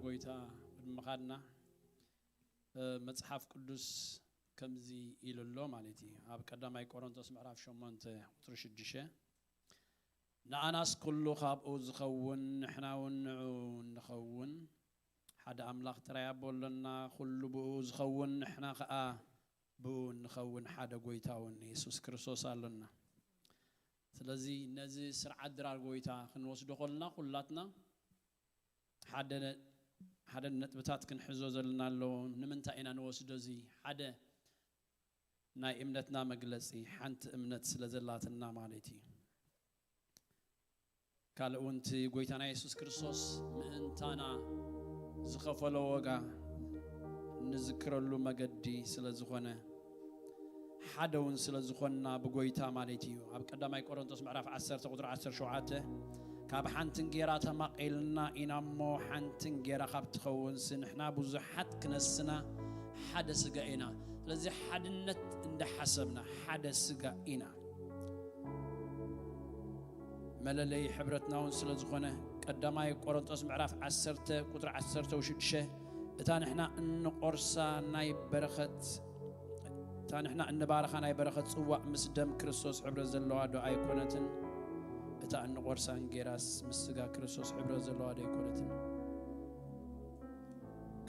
ጎይታ ቅድሚ ምኻድና፣ እ፣ መጽሓፍ ቅዱስ ከምዚ ኢሉ ኣሎ ማለት እዩ። ኣብ ቀዳማይ ቆሮንቶስ ምዕራፍ ሸሞንተ ቁጽሪ ሽዱሽተ፣ "ንኣናስ ኩሉ ካብኡ ዝኸውን፣ ንሕና እውን ንዑ እንኸውን። ሓደ ኣምላኽ ጥራይ ኣቦ ኣሎና፣ ኩሉ ብኡ ዝኸውን፣ ንሕና ኸኣ ብኡ እንኸውን ሓደ ጎይታ እውን የሱስ ክርስቶስ ኣሎና።" ስለዚ ነዚ ስርዓት ድራር ጎይታ ክንወስዶ ከለና፣ ኩላትና ሓደ፣ ሓደ ነጥብታት ክንሕዞ ዘለና ኣሎ። ንምንታይ ኢና ንወስዶ? እዚ ሓደ ናይ እምነትና መግለጺ፣ ሓንቲ እምነት ስለ ዘላትና ማለት እዩ። ካልእ እውን እቲ ጎይታና የሱስ ክርስቶስ ምእንታና ዝኸፈሎ ዋጋ እንዝክረሉ መገዲ ስለ ዝኾነ፣ ሓደ እውን ስለ ዝኾንና ብጎይታ ማለት እዩ። ኣብ ቀዳማይ ቆሮንቶስ ምዕራፍ ዓሰርተ ቁጽሪ ዓሰርተ ሸውዓተ፣ "ካብ ሓንቲ እንጌራ ተማቒልና ኢና እሞ፣ ሓንቲ እንጌራ ካብ ትኸውንሲ፣ ንሕና ብዙሓት ክነስና ሓደ ስጋ ኢና።" ስለዚ ሓድነት እንዳሓሰብና ሓደ ስጋ ኢና። መለለዪ ሕብረትና እውን ስለ ዝኾነ፣ ቀዳማይ ቆሮንቶስ ምዕራፍ ዓሰርተ ቁጽሪ ዓሰርተ ሽዱሽተ፣ "እታ ንሕና እንቖርሳ ናይ በረኸት፣ እታ ንሕና እንባርኻ ናይ በረኸት ጽዋእ ምስ ደም ክርስቶስ ሕብረት ዘለዋ ዶ ኣይኮነትን? እታ እንቖርሳ እንጌራስ ምስ ስጋ ክርስቶስ ሕብረት ዘለዋ ዶ ኣይኮነትን?"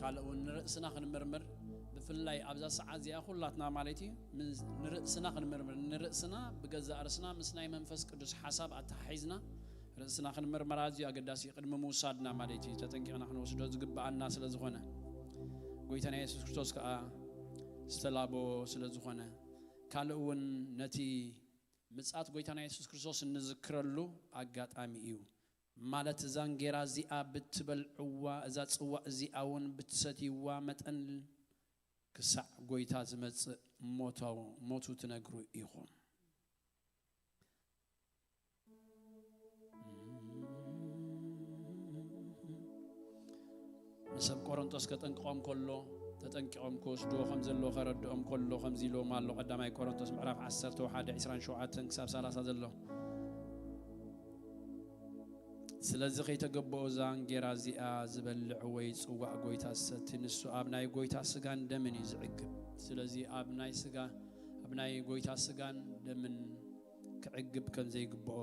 ካልእ እውን ንርእስና ክንምርምር፣ ብፍላይ ኣብዛ ሰዓት እዚኣ ኩላትና ማለት እዩ፣ ምስ፣ ንርእስና ክንምርምር፣ ንርእስና ብገዛእ ርእስና ምስ ናይ መንፈስ ቅዱስ ሓሳብ ኣተሓሒዝና ርእስና ክንምርምር ኣዝዩ ኣገዳሲ እዩ፣ ቅድሚ ምውሳድና ማለት እዩ፣ ተጠንቂቕና ክንወስዶ ዝግብኣና ስለ ዝኾነ፣ ጎይታና የሱስ ክርስቶስ ከኣ ዝተላቦ ስለ ዝኾነ፣ ካልእ እውን ነቲ ምጽኣት ጎይታና የሱስ ክርስቶስ እንዝክረሉ ኣጋጣሚ እዩ። ማለት እዛ እንጌራ እዚኣ ብትበልዕዋ፣ እዛ ጽዋእ እዚኣ እውን ብትሰትይዋ መጠን፣ ክሳዕ ጎይታ ዝመጽእ ሞቶ፣ ሞቱ ትነግሩ ኢኹም። ንሰብ ቆሮንቶስ ከጠንቅቖም ከሎ፣ ተጠንቂቖም ክወስድዎ ከም ዘለዎ ከረድኦም ከሎ፣ ከምዚ ኢልዎም ኣሎ። ቀዳማይ ቆሮንቶስ ምዕራፍ ዓሰርተ ሓደ፣ ዕስራን ሸውዓተን ክሳብ ሰላሳ ዘሎ። "ስለዚ ከይተገብኦ እዛ እንጌራ እዚኣ ዝበልዕ ወይ ጽዋእ ጎይታ ዝሰቲ፣ ንሱ ኣብ ናይ ጎይታ ስጋን ደምን እዩ ዝዕግብ። ስለዚ ኣብ ናይ ስጋ፣ ኣብ ናይ ጎይታ ስጋን ደምን ክዕግብ ከም ዘይግብኦ፣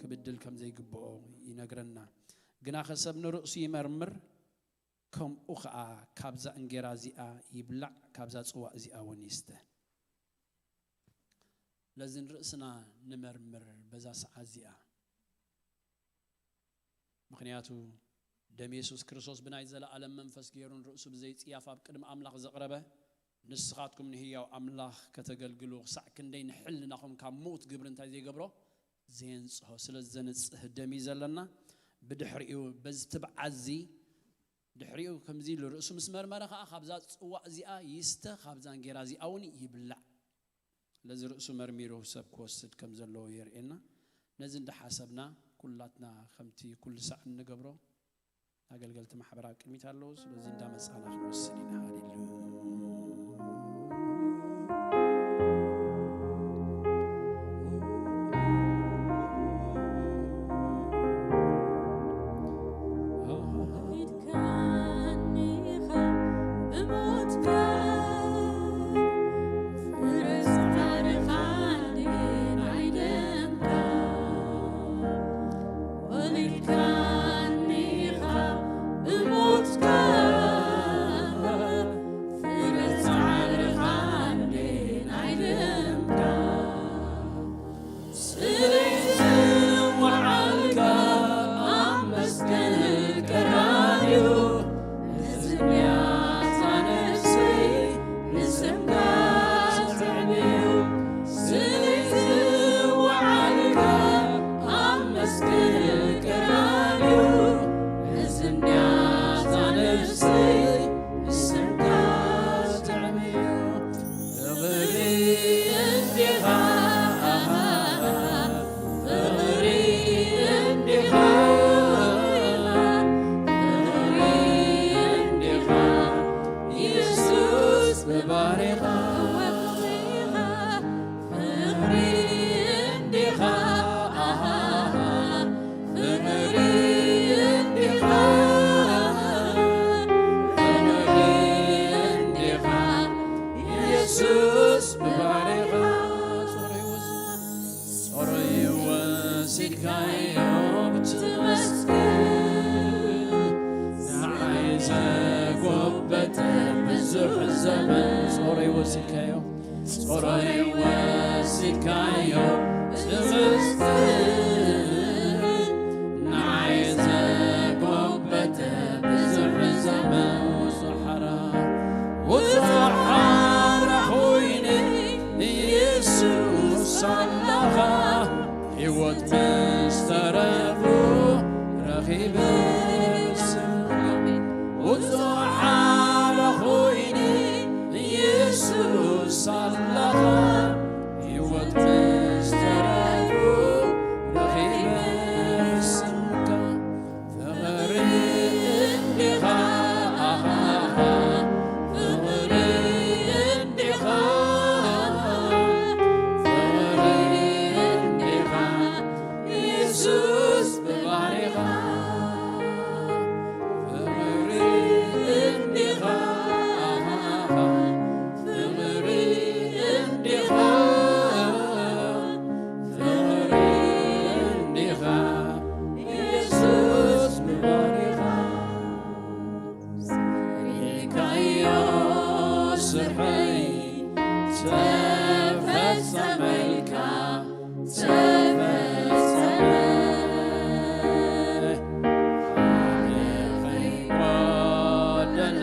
ክብድል ከም ዘይግብኦ ይነግረና። ግናኸ ሰብ ንርእሱ ይመርምር፣ ከምኡ ኸኣ ካብዛ እንጌራ እዚኣ ይብላዕ፣ ካብዛ ጽዋእ እዚኣ እውን ይስተ።" ለዚ ንርእስና ንመርምር በዛ ሰዓት እዚኣ። ምኽንያቱ ደም የሱስ ክርስቶስ ብናይ ዘለኣለም መንፈስ ገይሩ ንርእሱ ብዘይጽያፍ ኣብ ቅድሚ ኣምላኽ ዘቕረበ፣ ንስኻትኩም ንህያው ኣምላኽ ከተገልግሉ ክሳዕ ክንደይ ንሕልናኹም ካብ ምዉት ግብሪ እንታይ ዘይገብሮ? ዘየንጽሆ። ስለ ዘንጽህ ደም እዩ ዘለና። ብድሕሪኡ በዚ ትብዓት እዚ፣ ድሕሪኡ ከምዚ ኢሉ ርእሱ ምስ መርመረ ኸኣ ካብዛ ጽዋእ እዚኣ ይስተ፣ ካብዛ እንጌራ እዚኣ እውን ይብላዕ። ስለዚ ርእሱ መርሚሩ ሰብ ክወስድ ከም ዘለዎ የርእየና። ነዚ እንዳሓሰብና ኩላትና ከምቲ ኩሉ ሳዕ እንገብሮ ኣገልገልቲ ማሕበር ኣብ ቅድሚት ኣለዉ። ስለዚ እንዳመጻና ክንወስድ ኢና። ሃሌሉያ። ፍቕረይ ወሲድካዮ ዝምስክር፣ ንዓይ ዘጎበጠ ብዙሕ ዘመን ውጹእ ሓራ፣ ውጹእ ሓራ ኮይነ ኢየሱስ ኣለኻ፣ ህይወት ምስ ተረፉ ረኺበ ስምካ፣ ውጹእ ሓራ ኮይነ ኢየሱስ ኣለኻ፣ ህይወት ምስ ተረፉ ረኺበ ስምካ። ፍቕሪ እንዲኻ፣ ፍቕሪ እንዲኻ፣ ፍቕሪ እንዲኻ፣ ኢየሱስ ብባሪኻ። ፍቕሪ እንዲኻ፣ ፍቕሪ እንዲኻ፣ ፍቕሪ እንዲኻ፣ ኢየሱስ ብባሪኻ። ሰሪካዮ ስርሐይ ተፈጸመልካ፣ ተፈጸመ። ሓደ ከይጎደለ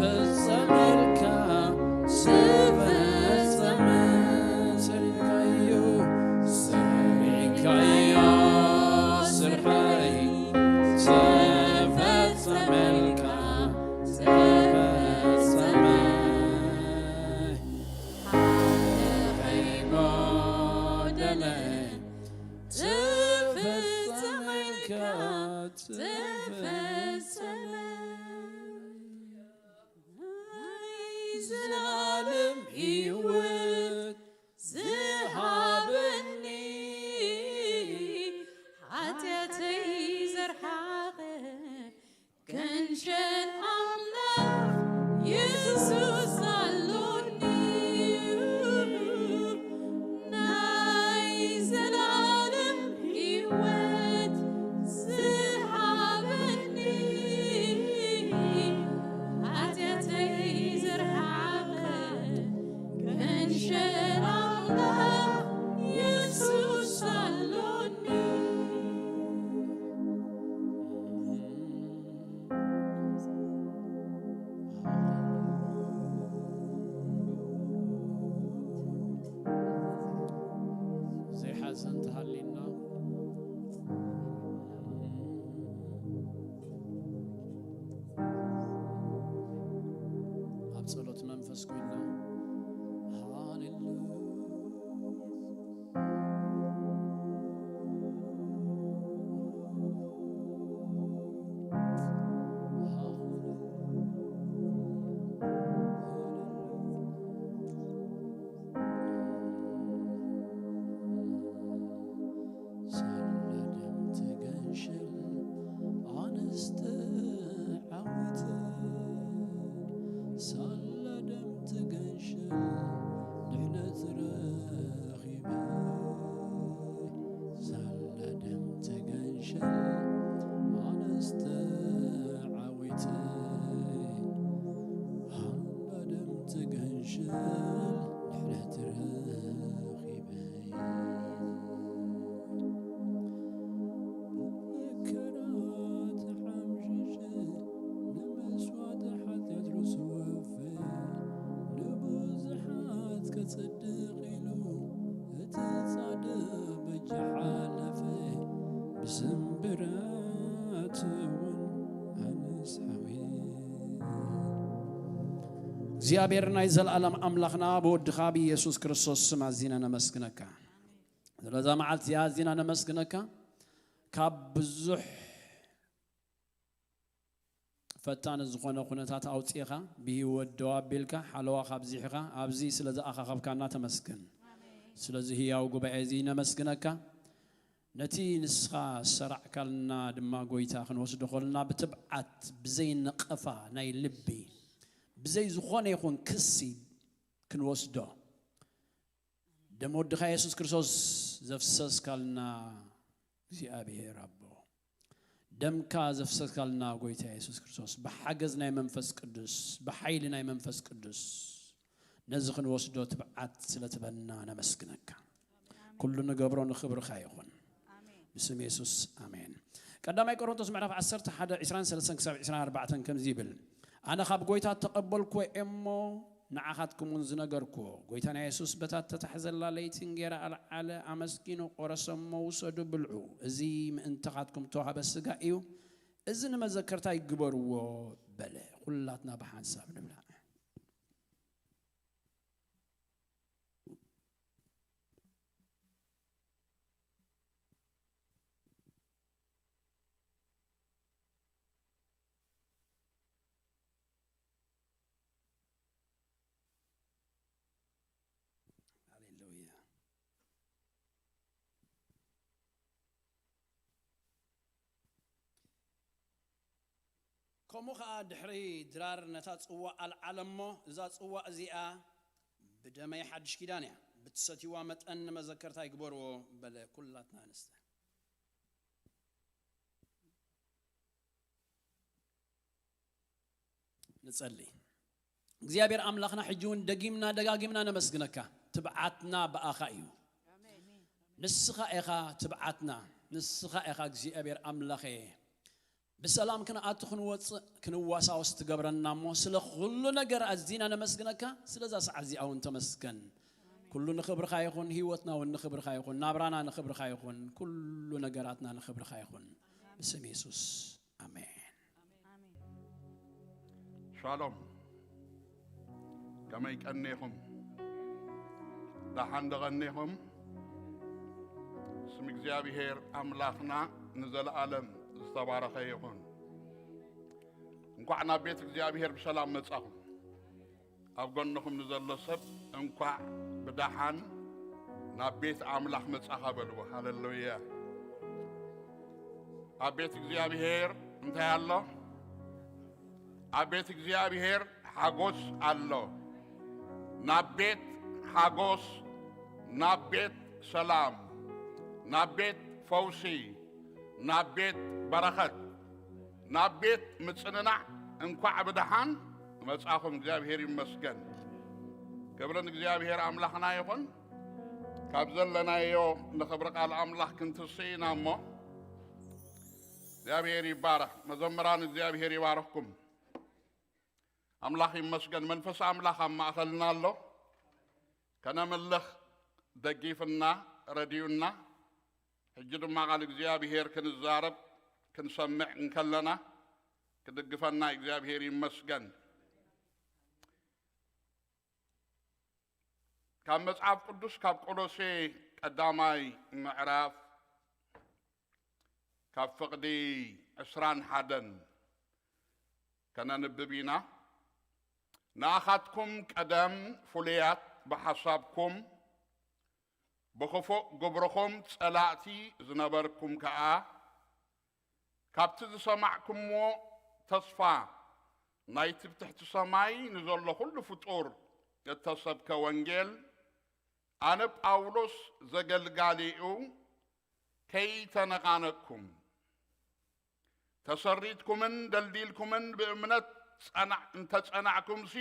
ተፈጸመልካ፣ ተፈጸመ። ሰሪካዮ፣ ሰሪካዮ ስርሐይ ተፈጸመልካ፣ ተፈጸመ። ሓደ ከይጎደለ ተፈጸመልካ፣ ተፈጸመ። ናይ ዘላለም ህይወት ዝሃበኒ፣ ሓጢኣተይ ዘርሓቐ ክንሸል ኣምላኽ የሱስ ኣሎኒ። ናይ ዘላለም ህይወት ዝሃበኒ፣ ሓጢኣተይ ዘርሓቐ ክንሸል ኣምላኽ የሱስ ኣሎኒ። ዘይሓዘን ተሃሊና ኣብ ጸሎት መንፈስ ኮይና፣ ሃሌሉያ። ሳላ ደም ትገንሽል ኣነስተ ዓወት፣ ሳላ ደም ትገንሽል ድሕነት ረኺበ። ሳላ ደም ትገንሽል ኣነስተ ዓወት፣ ሳላ ደም ትገንሽል ድሕነት ረኺበ። መከራ ተሓምሽሸ፣ ንመስዋእቲ ሓጢኣት ርእሱ ወፈየ፣ ንብዙሓት ከጸድቕ ኢሉ፣ እቲ ጻድቕ በጃ ሓለፈ፣ ብስም ብረት እውን ኣነስ ሓውየ። እግዚኣብሔር ናይ ዘለኣለም ኣምላኽና፣ ብወድኻ ብኢየሱስ ክርስቶስ ስም ኣዚና ነመስግነካ። ስለዛ መዓልቲ እዚኣ ኣዚና ነመስግነካ። ካብ ብዙሕ ፈታኒ ዝኾነ ኩነታት ኣውጺእኻ፣ ብህይወት ደው ኣቢልካ፣ ሓለዋኻ ኣብዚሕኻ፣ ኣብዚ ስለ ዝኣኻኸብካና ተመስገን። ስለዚ ህያው ጉባኤ እዚ ነመስግነካ። ነቲ ንስኻ ዝሰራዕካልና ድማ፣ ጎይታ፣ ክንወስዶ ከለና ብትብዓት፣ ብዘይ ነቐፋ ናይ ልቢ፣ ብዘይ ዝኾነ ይኹን ክሲ ክንወስዶ፣ ደም ወድኻ የሱስ ክርስቶስ ዘፍሰስካልና፣ እግዚኣብሔር ኣቦ፣ ደምካ ዘፍሰስካልና፣ ጎይታ የሱስ ክርስቶስ፣ ብሓገዝ ናይ መንፈስ ቅዱስ፣ ብሓይሊ ናይ መንፈስ ቅዱስ፣ ነዚ ክንወስዶ ትብዓት ስለ ትበና ነመስግነካ። ኩሉ ንገብሮ ንኽብርኻ ይኹን። ብስም የሱስ፣ ኣሜን። ቀዳማይ ቆሮንቶስ ምዕራፍ ዓሰርተ ሓደ፣ ዕስራን ሰለስተን ክሳብ ዕስራን ኣርባዕተን ከምዚ ይብል፣ ኣነ ካብ ጐይታ እተቐበልኩዎ እሞ ንዓኻትኩም እውን ዝነገርኩዎ፣ ጐይታና የሱስ በታ እተታሕዘላ ለይቲ እንጌራ ኣልዓለ፣ ኣመስጊኑ ቆረሰ እሞ፣ ውሰዱ ብልዑ፣ እዚ ምእንታኻትኩም እተዋህበ ስጋ እዩ፣ እዚ ንመዘከርታይ ግበርዎ በለ። ኩላትና ብሓንሳብ ንብላዕ። ሃሌሉያ። ከምኡ ኸኣ ድሕሪ ድራር ነታ ጽዋእ ኣልዓለ እሞ፣ እዛ ጽዋእ እዚኣ ብደመይ ሓድሽ ኪዳን እያ፣ ብትሰትይዋ መጠን ንመዘከርታ ይግበርዎ በለ። ኩላትና ንስተ። ንጸሊ። እግዚኣብሔር ኣምላኽና፣ ሕጂ እውን ደጊምና ደጋጊምና ነመስግነካ። ትብዓትና ብኣኻ እዩ። ንስኻ ኢኻ ትብዓትና፣ ንስኻ ኢኻ እግዚኣብሔር ኣምላኸ። ብሰላም ክንኣቱ ክንወፅእ ክንዋሳወስ ትገብረና እሞ፣ ስለ ኩሉ ነገር ኣዚና ነመስግነካ። ስለዛ ሰዓት እዚኣ እውን ተመስገን። ኩሉ ንኽብርኻ ይኹን፣ ህይወትና እውን ንኽብርኻ ይኹን፣ ናብራና ንኽብርኻ ይኹን፣ ኩሉ ነገራትና ንኽብርኻ ይኹን። ብስም የሱስ፣ ኣሜን። ሻሎም። ከመይ ቀኒኹም? ደሓን ዶ ቀኒኹም? ስም እግዚኣብሔር ኣምላኽና ንዘለኣለም ዝተባረኸ ይኹን። እንኳዕ ናብ ቤት እግዚኣብሔር ብሰላም መጻኹም። ኣብ ጎንኹም ንዘሎ ሰብ እንኳዕ ብደሓን ናብ ቤት ኣምላኽ መጻኻ በልዎ። ሃሌሉያ። ኣብ ቤት እግዚኣብሔር እንታይ ኣሎ? ኣብ ቤት እግዚኣብሔር ሓጎስ ኣሎ። ናብ ቤት ሓጎስ፣ ናብ ቤት ሰላም፣ ናብ ቤት ፈውሲ፣ ናብ ቤት በረኸት፣ ናብ ቤት ምጽንናዕ እንኳዕ ብደሓን መጻኹም። እግዚኣብሔር ይመስገን። ክብሪ ንእግዚኣብሔር ኣምላኽና ይኹን። ካብ ዘለናዮ ንኽብሪ ቃል ኣምላኽ ክንትስእ ኢና እሞ፣ እግዚኣብሔር ይባረኽ። መዘምራን እግዚኣብሔር ይባርኽኩም። ኣምላኽ ይመስገን፣ መንፈስ ኣምላኽ ኣብ ማእኸልና ኣሎ። ከነምልኽ ደጊፍና፣ ረድዩና። ሕጂ ድማ ቃል እግዚኣብሔር ክንዛረብ፣ ክንሰምዕ እንከለና፣ ክድግፈና እግዚኣብሔር ይመስገን። ካብ መጽሓፍ ቅዱስ፣ ካብ ቆሎሴ ቀዳማይ ምዕራፍ፣ ካብ ፍቕዲ ዕስራን ሓደን ከነንብብ ኢና። ንኣኻትኩም ቀደም ፍሉያት ብሓሳብኩም፣ ብኽፉእ ግብርኹም ጸላእቲ ዝነበርኩም ከኣ፣ ካብቲ ዝሰማዕኩምዎ ተስፋ ናይቲ ብትሕቲ ሰማይ ንዘሎ ኹሉ ፍጡር እተሰብከ ወንጌል፣ ኣነ ጳውሎስ ዘገልጋሊኡ ከይተነቓነቅኩም፣ ተሰሪትኩምን ደልዲልኩምን ብእምነት ጸና-፣ እንተጸናዕኩምሲ፣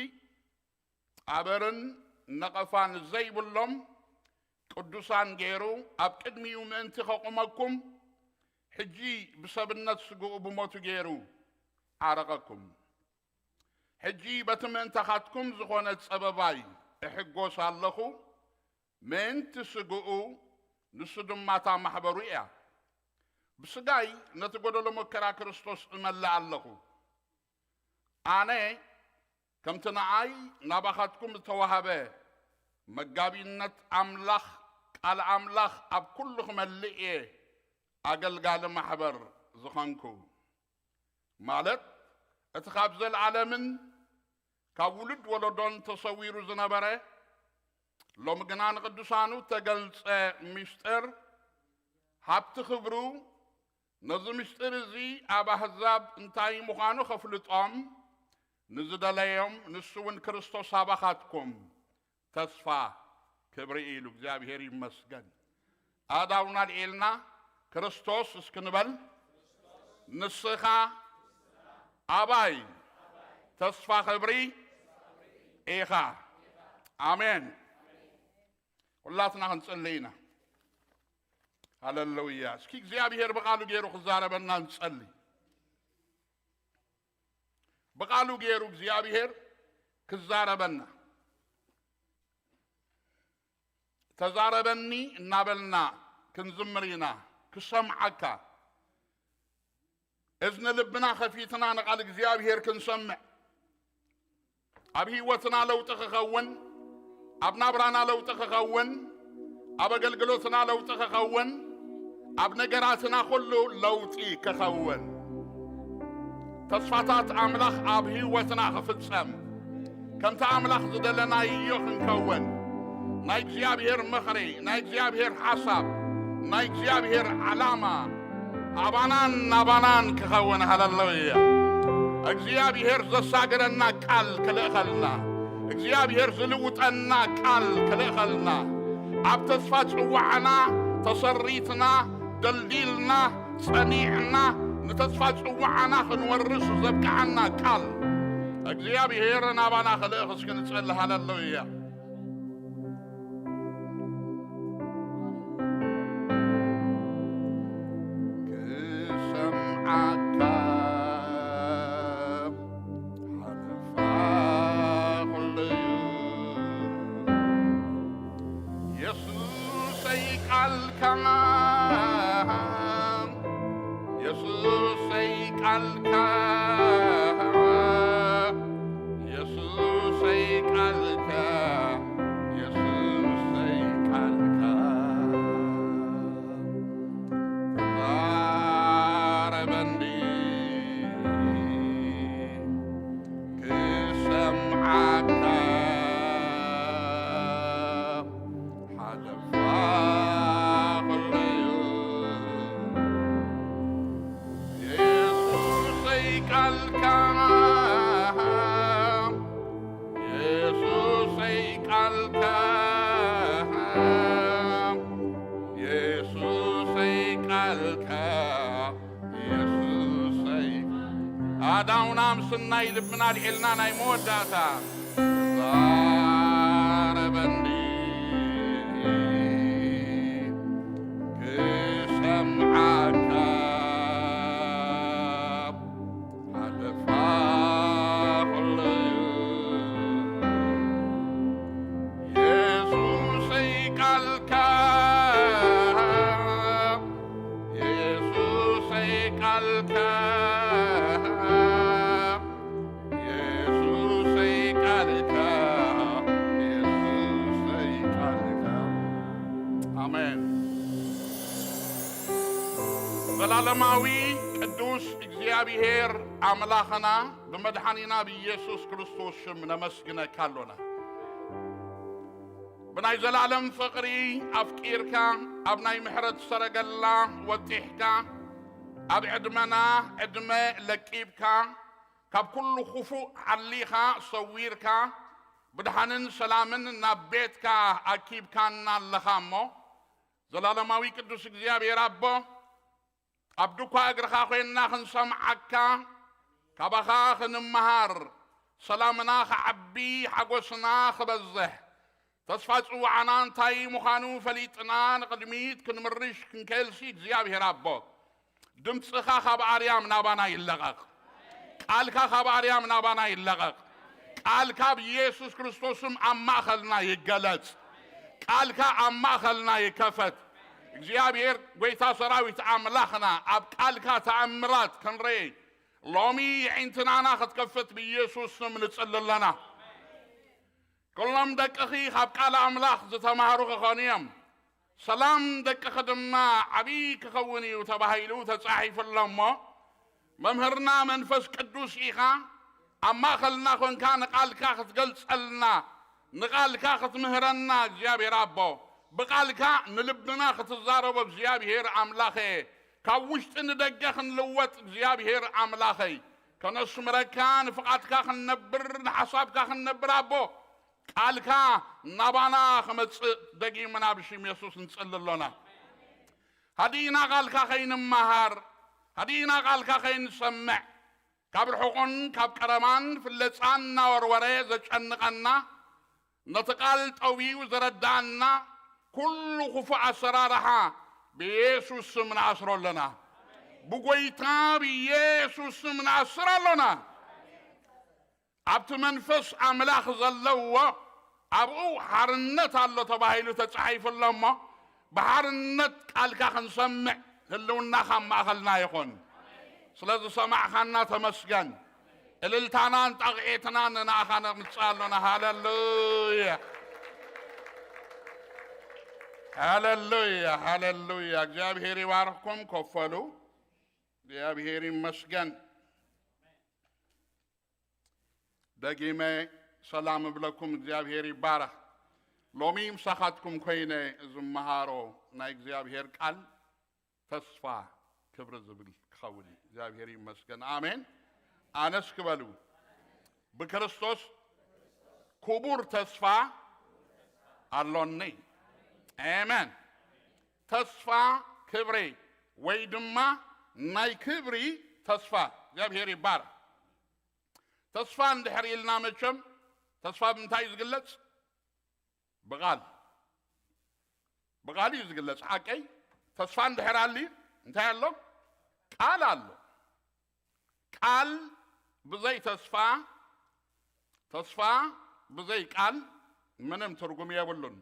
ኣበርን ነቐፋን ዘይብሎም ቅዱሳን ገይሩ ኣብ ቅድሚኡ ምእንቲ ከቑመኩም፣ ሕጂ ብሰብነት ስግኡ ብሞቱ ገይሩ ዓረቐኩም። ሕጂ በቲ ምእንታኻትኩም ዝኾነ ጸበባይ እሕጎስ ኣለኹ፣ ምእንቲ ስግኡ፣ ንሱ ድማ እታ ማሕበሩ እያ። ብስጋይ ነቲ ጎደሎ መከራ ክርስቶስ እመልእ ኣለኹ። ኣነ ከምቲ ንኣይ ናባኻትኩም ዝተዋህበ መጋቢነት ኣምላኽ፣ ቃል ኣምላኽ ኣብ ኩሉ ክመልእ እየ ኣገልጋሊ ማሕበር ዝኾንኩ። ማለት እቲ ካብ ዘለዓለምን ካብ ውሉድ ወለዶን ተሰዊሩ ዝነበረ፣ ሎሚ ግና ንቅዱሳኑ እተገልጸ ምስጢር፣ ሃብቲ ክብሩ፣ ነዚ ምስጢር እዚ ኣብ ኣህዛብ እንታይ ምዃኑ ከፍልጦም ንዝደለዮም፣ ንሱ እውን ክርስቶስ ኣባኻትኩም ተስፋ ክብሪ ኢሉ። እግዚኣብሔር ይመስገን። ኣእዳውና ኣልዒልና ክርስቶስ እስኪ ንበል። ንስኻ ኣባይ ተስፋ ክብሪ ኢኻ። ኣሜን። ኩላትና ክንጽሊ ኢና። ሃለሉያ። እስኪ እግዚኣብሔር ብቓሉ ገይሩ ክዛረበና ንጸሊ። ብቓሉ ገይሩ እግዚኣብሔር ክዛረበና። ተዛረበኒ እናበልና ክንዝምር ኢና። ክሰምዓካ። እዝኒ ልብና ከፊትና ንቓል እግዚኣብሔር ክንሰምዕ። ኣብ ህይወትና ለውጢ ክኸውን፣ ኣብ ናብራና ለውጢ ክኸውን፣ ኣብ ኣገልግሎትና ለውጢ ክኸውን፣ ኣብ ነገራትና ኩሉ ለውጢ ክኸውን። ተስፋታት ኣምላኽ ኣብ ህይወትና ክፍጸም፣ ከምቲ ኣምላኽ ዝደለናዮ ክንከውን፣ ናይ እግዚኣብሔር ምኽሪ፣ ናይ እግዚኣብሔር ሓሳብ፣ ናይ እግዚኣብሔር ዓላማ ኣባናን ናባናን ክኸውን። ሃለሉያ። እግዚኣብሔር ዘሳግረና ቃል ክልእኸልና፣ እግዚኣብሔር ዝልውጠና ቃል ክልእኸልና፣ ኣብ ተስፋ ጽዋዕና ተሰሪትና፣ ደልዲልና፣ ጸኒዕና፣ ንተስፋ ጽዋዕና ክንወርስ ዘብቅዓና ቃል እግዚኣብሔር ናባና ክልእኽ እስኪ ንጸሊ። ሃለሉያ። ክሰምዓካ ሓለፋ ኩሉ እዩ። የሱሰይ ቃልካ፣ የሱሰይ ቃልካ፣ የሱሰይ ቃልካ፣ የሱሰይ ቃልካ ተዛረበኒ ክሰምዓካ ሓለፋ ኩሉ እዩ። የሱሰይ ቃልካ፣ የሱሰይ ቃልካ፣ የሱሰይ ቃልካ፣ የሱሰይ ኣዳውና ምስናይ ልብና ልዒልና ናይ መወዳእታ ዛረበኒ ክሰምዓካ ሓለፋ ኩሉ እዩ። የሱሰይ ቃልካ፣ የሱሰይ ቃልካ፣ የሱሰይ ቃልካ፣ የሱሰይ ቃልካ። ኣሜን። ዘላለማዊ ቅዱስ እግዚኣብሔር ኣምላኽና ብመድሓኒና ብኢየሱስ ክርስቶስ ሽም ነመስግነካ ኣሎና። ብናይ ዘላለም ፍቕሪ ኣፍቂርካ፣ ኣብ ናይ ምሕረት ሰረገላ ወጢሕካ፣ ኣብ ዕድመና ዕድመ ለቂብካ፣ ካብ ኩሉ ክፉእ ሓሊኻ ሰዊርካ፣ ብድሓንን ሰላምን ናብ ቤትካ ኣኪብካና ኣለኻ እሞ፣ ዘላለማዊ ቅዱስ እግዚኣብሔር ኣቦ፣ ኣብ ድኳ እግርኻ ኮይንና ክንሰምዓካ፣ ካባኻ ክንመሃር፣ ሰላምና ክዓቢ፣ ሓጎስና ክበዝሕ፣ ተስፋ ጽዋዕና እንታይ ምዃኑ ፈሊጥና ንቕድሚት ክንምርሽ ክንከልሲ እግዚኣብሔር ኣቦ፣ ድምፅኻ ካብ ኣርያም ናባና ይለቐቕ። ቃልካ ካብ ኣርያም ናባና ይለቐቕ። ቃልካ ብኢየሱስ ክርስቶስም ኣብ ማእኸልና ይገለጽ። ቃልካ ኣብ ማእኸልና ይከፈት። እግዚኣብሔር ጐይታ ሰራዊት ኣምላኽና ኣብ ቃልካ ተኣምራት ክንርኢ ሎሚ የዒንትናና ክትከፍት ብኢየሱስ ስም ንጽሊ ኣለና። ኩሎም ደቅኺ ካብ ቃል ኣምላኽ ዝተማህሩ ክኾኑ እዮም። ሰላም ደቅኺ ድማ ዓብዪ ክኸውን እዩ ተባሂሉ ተጻሒፉ ኣሎ እሞ፣ መምህርና መንፈስ ቅዱስ ኢኻ፣ ኣብ ማእኸልና ኾንካ ንቓልካ ክትገልጸልና፣ ንቓልካ ክትምህረና እግዚኣብሔር ኣቦ፣ ብቓልካ ንልብና ክትዛረቦ እግዚኣብሔር ኣምላኸ፣ ካብ ውሽጢ ንደገ ክንልወጥ እግዚኣብሔር ኣምላኸይ፣ ከነስምረካ፣ ንፍቓድካ ክንነብር፣ ንሓሳብካ ክንነብር ኣቦ፣ ቃልካ ናባና ክመጽእ ደጊምና ብሽም የሱስ ንጽሊ ኣሎና። ሃዲእና ቃልካ ከይንመሃር፣ ሃዲእና ቃልካ ከይንሰምዕ፣ ካብ ርሑቕን ካብ ቀረባን ፍለጻን እናወርወረ ዘጨንቐና፣ ነቲ ቃል ጠውዩ ዝረዳእና ኩሉ ክፉእ ኣሰራርሓ ብኢየሱስ ስም ንኣስሮ ኣለና። ብጎይታ ብኢየሱስ ስም ንኣስር ኣሎና። ኣብቲ መንፈስ ኣምላኽ ዘለዎ ኣብኡ ሓርነት ኣሎ ተባሂሉ ተጻሒፉ ኣሎ እሞ፣ ብሓርነት ቃልካ ክንሰምዕ ህልውናኻ ኣብ ማእኸልና ይኹን። ስለ ዝሰማዕኻና ተመስገን። እልልታናን ጣቕዒትናን ንኣኻ ነምጽእ ኣሎና። ሃለሉያ፣ ሃለሉያ፣ ሃለሉያ። እግዚኣብሔር ይባርኽኩም። ኮፈሉ። እግዚኣብሔር ይመስገን። ደጊመ ሰላም እብለኩም። እግዚኣብሔር ይባረኽ። ሎሚ ምሳኻትኩም ኮይነ ዝመሃሮ ናይ እግዚኣብሔር ቃል ተስፋ ክብሪ ዝብል ክኸውን እዩ። እግዚኣብሔር ይመስገን። ኣሜን። ኣነስ ክበሉ፣ ብክርስቶስ ክቡር ተስፋ ኣሎኒ። ኣሜን። ተስፋ ክብሪ ወይ ድማ ናይ ክብሪ ተስፋ። እግዚኣብሔር ይባረኽ። ተስፋ እንድሕር ኢልና መቸም ተስፋ ብምንታይ እዩ ዝግለጽ? ብቓል። ብቓል እዩ ዝግለጽ። ሓቀይ? ተስፋ እንድሕር ኣልዩ እንታይ ኣሎ? ቃል ኣሎ። ቃል ብዘይ ተስፋ፣ ተስፋ ብዘይ ቃል ምንም ትርጉም የብሉን።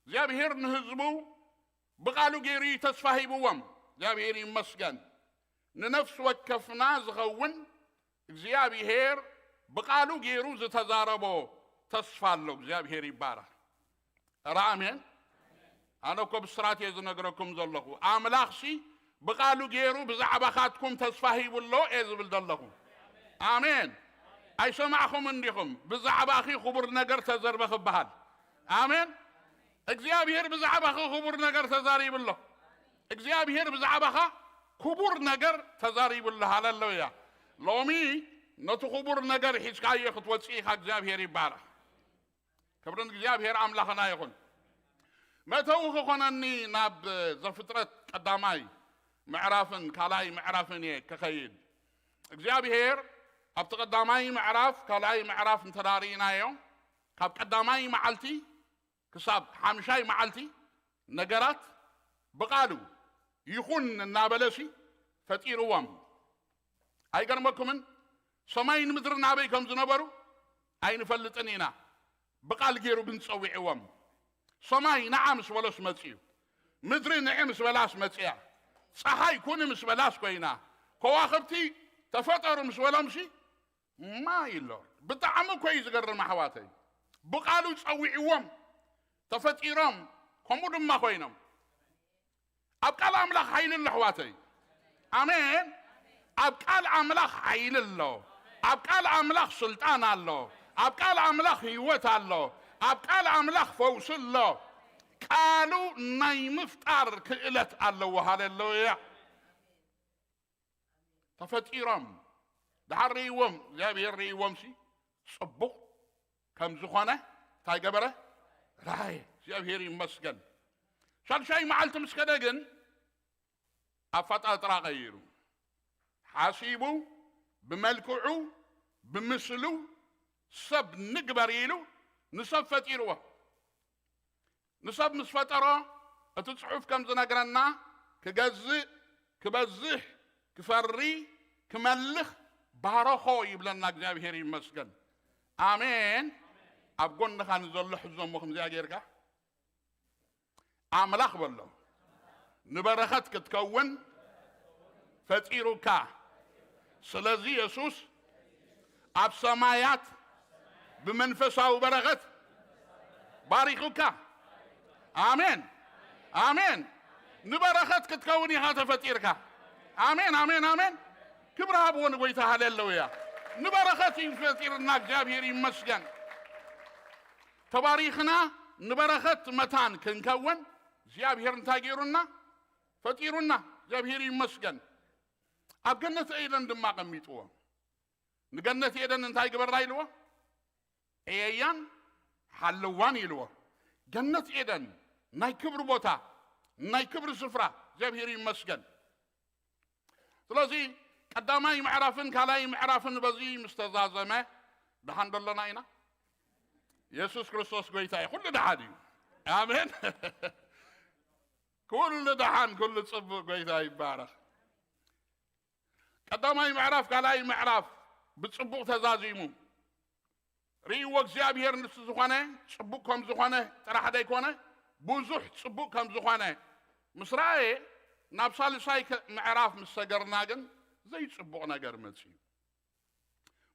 እግዚኣብሔር ንህዝቡ ብቓሉ ገይሩ እዩ ተስፋ ሂብዎም። እግዚኣብሔር ይመስገን። ንነፍሲ ወከፍና ዝኸውን እግዚኣብሔር ብቓሉ ገይሩ ዝተዛረቦ ተስፋ ኣሎ። እግዚኣብሔር ይባረኽ። ኧረ ኣሜን። ኣነ እኮ ብስራት እየ ዝነግረኩም ዘለኹ። ኣምላኽሲ ብቓሉ ገይሩ ብዛዕባኻትኩም ተስፋ ሂቡ ኣሎ እየ ዝብል ዘለኹ። ኣሜን። ኣይሰማዕኹም እንዲኹም? ብዛዕባኺ ክቡር ነገር ተዘርበ ክበሃል። ኣሜን። እግዚኣብሔር ብዛዕባኺ ክቡር ነገር ተዛሪቡ ኣሎ። እግዚኣብሔር ብዛዕባኻ ክቡር ነገር ተዛሪቡ ኣሎ። ሃሌሉያ። ሎሚ ነቲ ክቡር ነገር ሒዝካዮ ክትወፅእ ኢኻ። እግዚኣብሔር ይባረኽ። ክብሪ ንእግዚኣብሔር ኣምላኽና ይኹን። መእተዊ ክኾነኒ ናብ ዘፍጥረት ቀዳማይ ምዕራፍን ካልኣይ ምዕራፍን እየ ክኸይድ። እግዚኣብሔር ኣብቲ ቀዳማይ ምዕራፍ፣ ካልኣይ ምዕራፍ እንተ ርኢናዮ፣ ካብ ቀዳማይ መዓልቲ ክሳብ ሓምሻይ መዓልቲ ነገራት ብቓሉ ይኹን እናበለሲ ፈጢርዎም። ኣይገርመኩምን? ሰማይን ምድርን ኣበይ ከም ዝነበሩ ኣይንፈልጥን ኢና። ብቓል ገይሩ ግን ጸዊዕዎም። ሰማይ ንዓ ምስ በሎስ መጺኡ። ምድሪ ንዒ ምስ በላስ መጺኣ። ጸሓይ ኩኒ ምስ በላስ ኮይና። ከዋኽብቲ ተፈጠሩ ምስ በሎምሲ ማይ ሎርድ። ብጣዕሚ እኮ እዩ ዝገርም ኣሕዋተይ። ብቓሉ ጸዊዕዎም፣ ተፈጢሮም፣ ከምኡ ድማ ኮይኖም። ኣብ ቃል ኣምላኽ ሓይሊ ኣሎ ኣሕዋተይ። ኣሜን። ኣብ ቃል ኣምላኽ ሓይሊ ኣሎ። ኣብ ቃል ኣምላኽ ስልጣን ኣሎ። ኣብ ቃል ኣምላኽ ህይወት ኣሎ። ኣብ ቃል ኣምላኽ ፈውሲ ኣሎ። ቃሉ ናይ ምፍጣር ክእለት ኣለዎ። ሃሌሉያ። ተፈጢሮም ድሓር ርእይዎም፣ እግዚኣብሔር ርእይዎም ሲ ጽቡቕ ከም ዝኾነ እንታይ ገበረ? ራእየ። እግዚኣብሔር ይመስገን። ሻድሻይ መዓልቲ ምስ ከደ ግን ኣፈጣጥራ ቀይሩ፣ ሓሲቡ፣ ብመልክዑ፣ ብምስሉ፣ ሰብ ንግበር ኢሉ ንሰብ ፈጢርዎ። ንሰብ ምስ ፈጠሮ፣ እቲ ጽሑፍ ከም ዝነግረና፣ ክገዝእ፣ ክበዝሕ፣ ክፈሪ፣ ክመልኽ ባረኾ ይብለና። እግዚኣብሔር ይመስገን። ኣሜን። ኣብ ጎንኻ ንዘሎ ሕዞሞ ከምዚኣ ጌርካ፣ ኣምላኽ በሎ፣ ንበረኸት ክትከውን ፈጢሩካ። ስለዚ የሱስ ኣብ ሰማያት ብመንፈሳዊ በረኸት ባሪኹካ። ኣሜን፣ ኣሜን። ንበረኸት ክትከውን ኢኻ ተፈጢርካ። ኣሜን፣ ኣሜን፣ ኣሜን። ክብሪ ሃብዎ ንጎይታ። ሃሌሉያ። ንበረኸት እዩ ፈጢርና። እግዚኣብሔር ይመስገን። ተባሪኽና ንበረኸት መታን ክንከውን እግዚኣብሔር እንታይ ገይሩና? ፈጢሩና። እግዚኣብሔር ይመስገን። ኣብ ገነት ኤደን ድማ ኣቐሚጥዎ። ንገነት ኤደን እንታይ ግበራ ኢልዎ? ዕየያን ሓልዋን ኢልዎ። ገነት ኤደን ናይ ክብሪ ቦታ፣ ናይ ክብሪ ስፍራ። እግዚኣብሔር ይመስገን። ስለዚ ቀዳማይ ምዕራፍን ካልኣይ ምዕራፍን በዚ ምስ ተዛዘመ ደሓን ደሎና ኢና። የሱስ ክርስቶስ ጎይታ እዩ። ኩሉ ደሓን እዩ። ኣሜን። ኩሉ ደሓን፣ ኩሉ ጽቡቕ። ጎይታ ይባረኽ። ቀዳማይ ምዕራፍ፣ ካልኣይ ምዕራፍ ብጽቡቕ ተዛዚሙ ርእይዎ እግዚኣብሔር ንሱ ዝኾነ ጽቡቕ ከም ዝኾነ ጥራሕ ደይኮነ፣ ብዙሕ ጽቡቕ ከም ዝኾነ ምስ ረኣየ፣ ናብ ሳልሳይ ከ-፣ ምዕራፍ ምስ ሰገርና ግን ዘይጽቡቕ ነገር መጽዩ።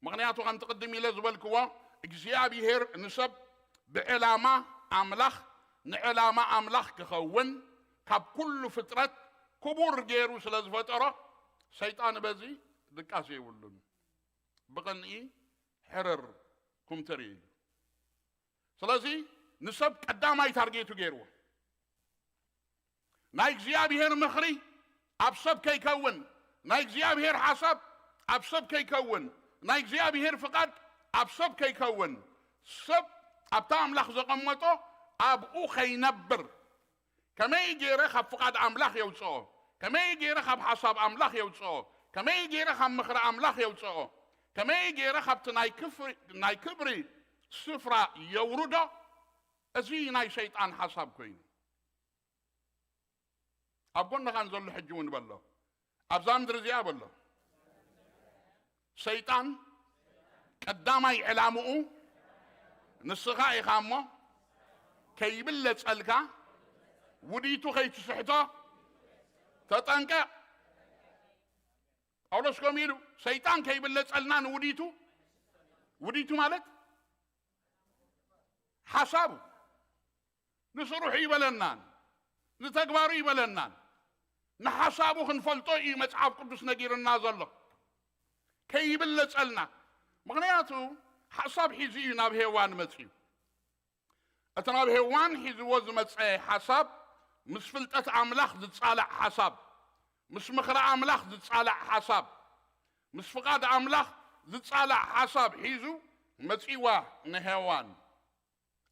ምኽንያቱ ከምቲ ቅድም ኢለ ዝበልክዎ እግዚኣብሔር ንሰብ ብዕላማ ኣምላኽ፣ ንዕላማ ኣምላኽ ክኸውን ካብ ኩሉ ፍጥረት ክቡር ገይሩ ስለ ዝፈጠሮ፣ ሰይጣን በዚ ድቃስ የብሉን። ብቕንኢ ሕርር ኩምትር ኢሉ። ስለዚ ንሰብ ቀዳማይ ታርጌቱ ገይርዎ። ናይ እግዚኣብሔር ምኽሪ ኣብ ሰብ ከይከውን፣ ናይ እግዚኣብሔር ሓሳብ ኣብ ሰብ ከይከውን፣ ናይ እግዚኣብሔር ፍቓድ ኣብ ሰብ ከይከውን፣ ሰብ ኣብታ ኣምላኽ ዘቐመጦ ኣብኡ ከይነብር፣ ከመይ ገይረ ካብ ፍቓድ ኣምላኽ የውፅኦ? ከመይ ገይረ ካብ ሓሳብ ኣምላኽ የውፅኦ? ከመይ ገይረ ካብ ምኽሪ ኣምላኽ የውፅኦ? ከመይ ገይረ ካብቲ ናይ ክፍሪ-፣ ናይ ክብሪ ስፍራ የውርዶ? እዚ ናይ ሰይጣን ሓሳብ ኮይኑ ኣብ ጎንኻን ዘሎ ሕጂ እውን በሎ፣ ኣብዛ ምድሪ እዚኣ በሎ፣ ሰይጣን ቀዳማይ ዕላምኡ ንስኻ ኢኻ እሞ ከይብለጸልካ ውዲቱ ከይትስሕቶ ተጠንቀቕ። ጳውሎስ ከምኡ ኢሉ፣ ሰይጣን ከይብለጸልና ንውዲቱ፣ ውዲቱ ማለት ሓሳቡ፣ ንስርሑ ይበለናን ንተግባሩ ይበለናን፣ ንሓሳቡ ክንፈልጦ እዩ መጽሓፍ ቅዱስ ነጊርና ዘሎ፣ ከይብለጸልና። ምኽንያቱ ሓሳብ ሒዙ እዩ ናብ ሄዋን መጺኡ። እቲ ናብ ሄዋን ሒዝዎ ዝመጸ ሓሳብ ምስ ፍልጠት ኣምላኽ ዝጻላእ ሓሳብ፣ ምስ ምኽሪ ኣምላኽ ዝጻላእ ሓሳብ፣ ምስ ፍቓድ ኣምላኽ ዝጻላእ ሓሳብ ሒዙ መጺዋ ንሄዋን።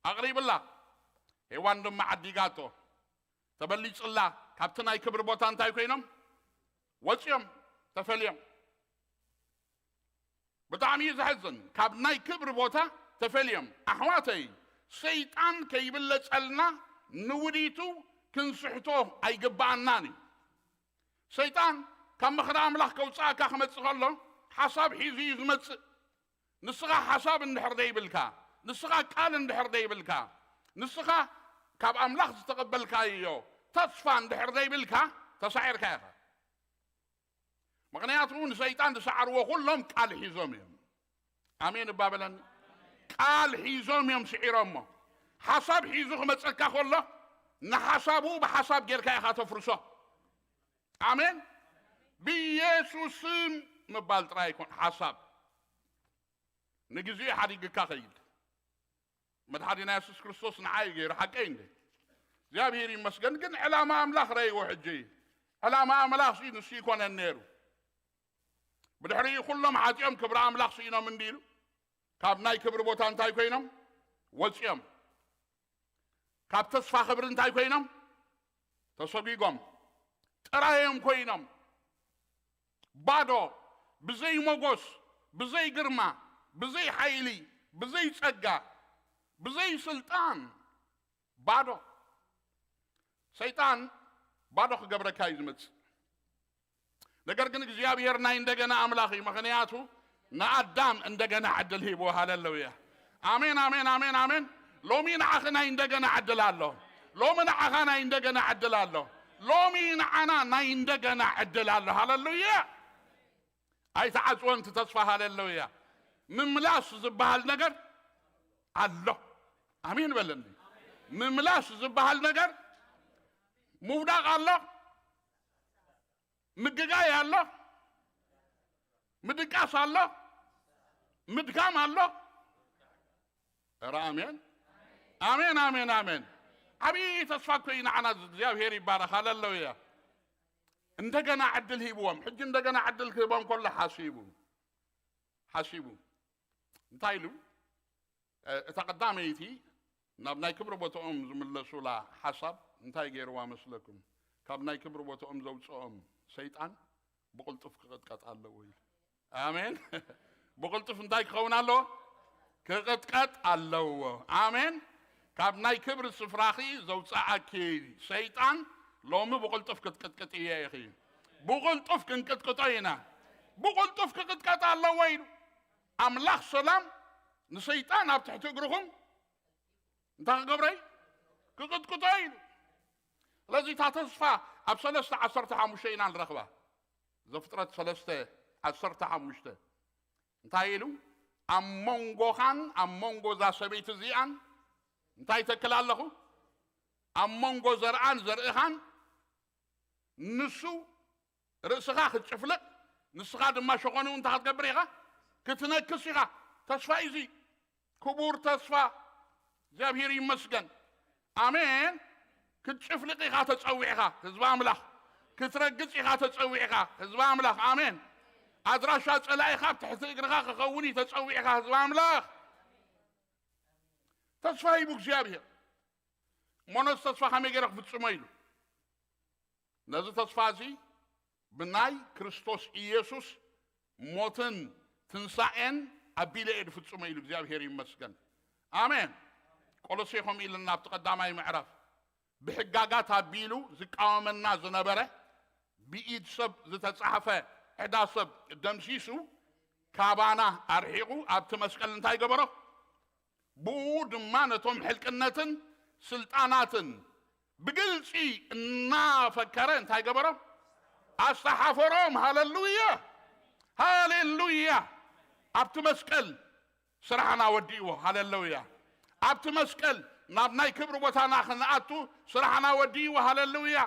ኣቕሪብላ። ሄዋን ድማ ዓዲጋቶ። ተበሊጽላ። ካብቲ ናይ ክብሪ ቦታ እንታይ ኮይኖም? ወጺኦም፣ ተፈልዮም። ብጣዕሚ እዩ ዘሕዝን። ካብ ናይ ክብሪ ቦታ ተፈልዮም። ኣሕዋተይ፣ ሰይጣን ከይብለጸልና ንውዲቱ ክንስሕቶ ኣይግብኣናን እዩ። ሰይጣን ካብ ምኽሪ ኣምላኽ ከውጽኣካ ክመጽእ ከሎ ሓሳብ ሒዙ እዩ ዝመጽእ። ንስኻ ሓሳብ እንድሕር ዘይብልካ፣ ንስኻ ቃል እንድሕር ዘይብልካ፣ ንስኻ ካብ ኣምላኽ ዝተቐበልካዮ ተስፋ እንድሕር ዘይብልካ፣ ተሳዒርካ ኢኻ። ምኽንያቱ ንሰይጣን ዝሰዓርዎ ኩሎም ቃል ሒዞም እዮም። ኣሜን እባ በለኒ። ቃል ሒዞም እዮም ስዒሮሞ። ሓሳብ ሒዙ ክመጸካ ከሎ፣ ንሓሳቡ ብሓሳብ ጌርካ ኢኻ ተፍርሶ። ኣሜን። ብኢየሱስ ስም ምባል ጥራይ ኣይኮን ሓሳብ። ንግዜኡ ሓዲግካ ኸይድ። መድሓኒና የሱስ ክርስቶስ ንዓይ ገይሩ ሓቀይ እንደ እግዚኣብሔር ይመስገን። ግን ዕላማ ኣምላኽ ረእይዎ ሕጂ። ዕላማ ኣምላኽ ሲ ንሱ ይኮነን ነይሩ። ብድሕሪኡ ኩሎም ሓጢኦም ክብሪ ኣምላኽ ስኢኖም እንዲሉ ካብ ናይ ክብሪ ቦታ እንታይ ኮይኖም ወፂኦም። ካብ ተስፋ ክብሪ እንታይ ኮይኖም ተሰጒጎም። ጥራዮም ኮይኖም። ባዶ፣ ብዘይ ሞጎስ፣ ብዘይ ግርማ፣ ብዘይ ሓይሊ፣ ብዘይ ጸጋ፣ ብዘይ ስልጣን፣ ባዶ። ሰይጣን ባዶ ክገብረካ እዩ ዝመጽእ። ነገር ግን እግዚኣብሔር ናይ እንደገና ኣምላኽ እዩ። ምኽንያቱ ንኣዳም እንደገና ዕድል ሂብዎ። ሃሌሉያ። ኣሜን፣ ኣሜን፣ ኣሜን፣ ኣሜን። ሎሚ ንዓኺ ናይ እንደገና ዕድል ኣሎ። ሎሚ ንዓኻ ናይ እንደገና ዕድል ኣሎ። ሎሚ ንዓና ናይ እንደገና ዕድል ኣሎ። ሃሌሉያ። ኣይተዓጽወን እቲ ተስፋ። ሃሌሉያ። ምምላስ ዝበሃል ነገር ኣሎ። ኣሜን በለኒ። ምምላስ ዝበሃል ነገር፣ ምውዳቕ ኣሎ፣ ምግጋይ ኣሎ፣ ምድቃስ ኣሎ፣ ምድካም ኣሎ። ኧረ ኣሜን፣ ኣሜን፣ ኣሜን፣ ኣሜን። ዓብዪ ተስፋ እኮ እዩ ንዓና። እግዚኣብሔር ይባረኽ። ሃሌሉያ። እንደገና ዕድል ሂብዎም። ሕጂ እንደገና ዕድል ክህቦም ከሎ ሓሲቡ፣ ሓሲቡ እንታይ ኢሉ? እ፣ እታ ቀዳመይቲ ናብ ናይ ክብሪ ቦታኦም ዝምለሱላ ሓሳብ እንታይ ገይርዋ መስለኩም? ካብ ናይ ክብሪ ቦታኦም ዘውፅኦም ሰይጣን ብቕልጡፍ ክቕጥቀጥ ኣለዎ ኢሉ። ኣሜን። ብቕልጡፍ እንታይ ክኸውን ኣለዎ? ክቕጥቀጥ ኣለዎ። ኣሜን። ካብ ናይ ክብሪ ስፍራኺ ዘውፅኣኪ ሰይጣን ሎሚ ብቕልጡፍ ክትቅጥቅጥዮ ኢኺ። ብቕልጡፍ ክንቅጥቅጦ ኢና። ብቕልጡፍ ክቕጥቀጥ ኣለዎ ኢሉ ኣምላኽ ሰላም ንሰይጣን ኣብ ትሕቲ እግርኹም እንታይ ክገብሮ እዩ? ክቕጥቅጦ ኢሉ። ስለዚ እታ ተስፋ ኣብ ሰለስተ ዓሰርተ ሓሙሽተ ኢና ንረኽባ። ዘፍጥረት ሰለስተ ዓሰርተ ሓሙሽተ እንታይ ኢሉ? ኣብ መንጎኻን ኣብ መንጎ እዛ ሰበይቲ እዚኣን እንታይ ተክል ኣለኹ? ኣብ መንጎ ዘርኣን ዘርእኻን ንሱ ርእስኻ ክትጭፍልቕ፣ ንስኻ ድማ ሸኾንኡ እንታይ ክትገብር ኢኻ? ክትነክስ ኢኻ። ተስፋ እዩ እዚ። ክቡር ተስፋ። እግዚኣብሔር ይመስገን። ኣሜን። ክትጭፍልቕ ኢኻ ተጸዊዕኻ፣ ህዝቢ ኣምላኽ። ክትረግጽ ኢኻ ተጸዊዕኻ፣ ህዝቢ ኣምላኽ። ኣሜን። ኣድራሻ ጸላኢኻ ኣብ ትሕቲ እግርኻ ክኸውን እዩ ተጸዊዕኻ፣ ህዝቢ ኣምላኽ። ተስፋ ሂቡ እግዚኣብሔር። እሞ ነዚ ተስፋ ከመይ ገይረ ክፍጽሞ ኢሉ? ነዚ ተስፋ እዚ ብናይ ክርስቶስ ኢየሱስ ሞትን ትንሳኤን ኣቢለ እየ ዝፍጽሞ ኢሉ እግዚኣብሔር ይመስገን። ኣሜን። ቆሎሴ ከምኡ ኢልና ኣብቲ ቀዳማይ ምዕራፍ ብሕጋጋት ኣቢሉ ዝቃወመና ዝነበረ ብኢድ ሰብ ዝተጻሕፈ ዕዳ ሰብ ደምሲሱ ካባና ኣርሒቑ ኣብቲ መስቀል እንታይ ገበሮ? ብኡ ድማ ነቶም ሕልቅነትን ስልጣናትን ብግልጺ እናፈከረ እንታይ ገበሮም? ኣስተሓፈሮም። ሃሌሉያ፣ ሃሌሉያ። ኣብቲ መስቀል ስራሕና ወዲእዎ። ሃሌሉያ። ኣብቲ መስቀል ናብ ናይ ክብሪ ቦታና ክንኣቱ ስራሕና ወዲእዎ። ሃሌሉያ።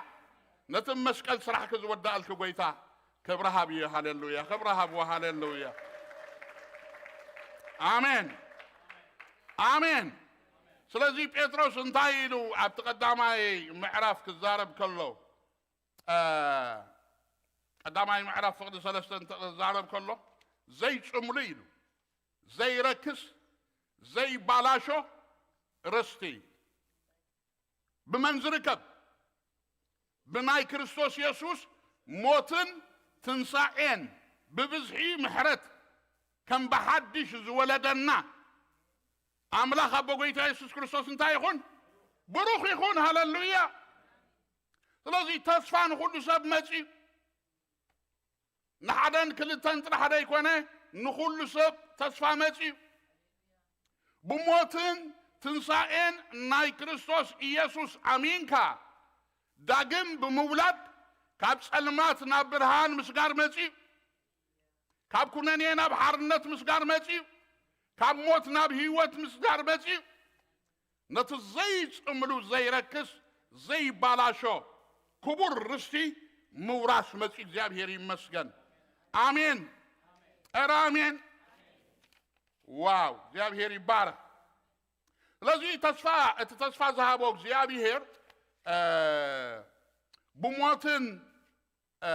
ነቲ መስቀል ስራሕኪ ዝወዳእልኪ ጎይታ ክብሪ ሃብዮ። ሃሌሉያ። ክብሪ ሃብዎ። ሃሌሉያ። ኣሜን። ኣሜን። ስለዚ ጴጥሮስ እንታይ ኢሉ ኣብቲ ቀዳማይ ምዕራፍ ክዛረብ ከሎ፣ እ፣ ቀዳማይ ምዕራፍ ፍቕዲ ሰለስተ እንተ ክዛረብ ከሎ፣ ዘይጽምሉ ኢሉ፣ ዘይረክስ፣ ዘይባላሾ ርስቲ ብመን ዝርከብ? ብናይ ክርስቶስ የሱስ ሞትን ትንሳኤን ብብዝሒ ምሕረት ከም ብሓድሽ ዝወለደና ኣምላኽ ኣቦ ጎይታ የሱስ ክርስቶስ እንታይ ይኹን? ብሩኽ ይኹን። ሃሌሉያ። ስለዚ ተስፋ ንኹሉ ሰብ መጺኡ። ንሓደን ክልተን ጥራሕ ደይኮነ፣ ንኹሉ ሰብ ተስፋ መጺኡ። ብሞትን ትንሳኤን ናይ ክርስቶስ ኢየሱስ ኣሚንካ፣ ዳግም ብምውላድ ካብ ጸልማት ናብ ብርሃን ምስጋር መጺኡ። ካብ ኩነኔ ናብ ሓርነት ምስጋር መጺኡ። ካብ ሞት ናብ ህይወት ምስጋር መጺኡ። ነቲ ዘይጽምሉ፣ ዘይረክስ፣ ዘይባላሾ ክቡር ርስቲ ምውራስ መጺኡ። እግዚኣብሔር ይመስገን። ኣሜን። ኧረ ኣሜን። ዋው፣ እግዚኣብሔር ይባረክ። ስለዚ ተስፋ፣ እቲ ተስፋ ዝሃቦ እግዚኣብሔር፣ እ፣ ብሞትን፣ እ፣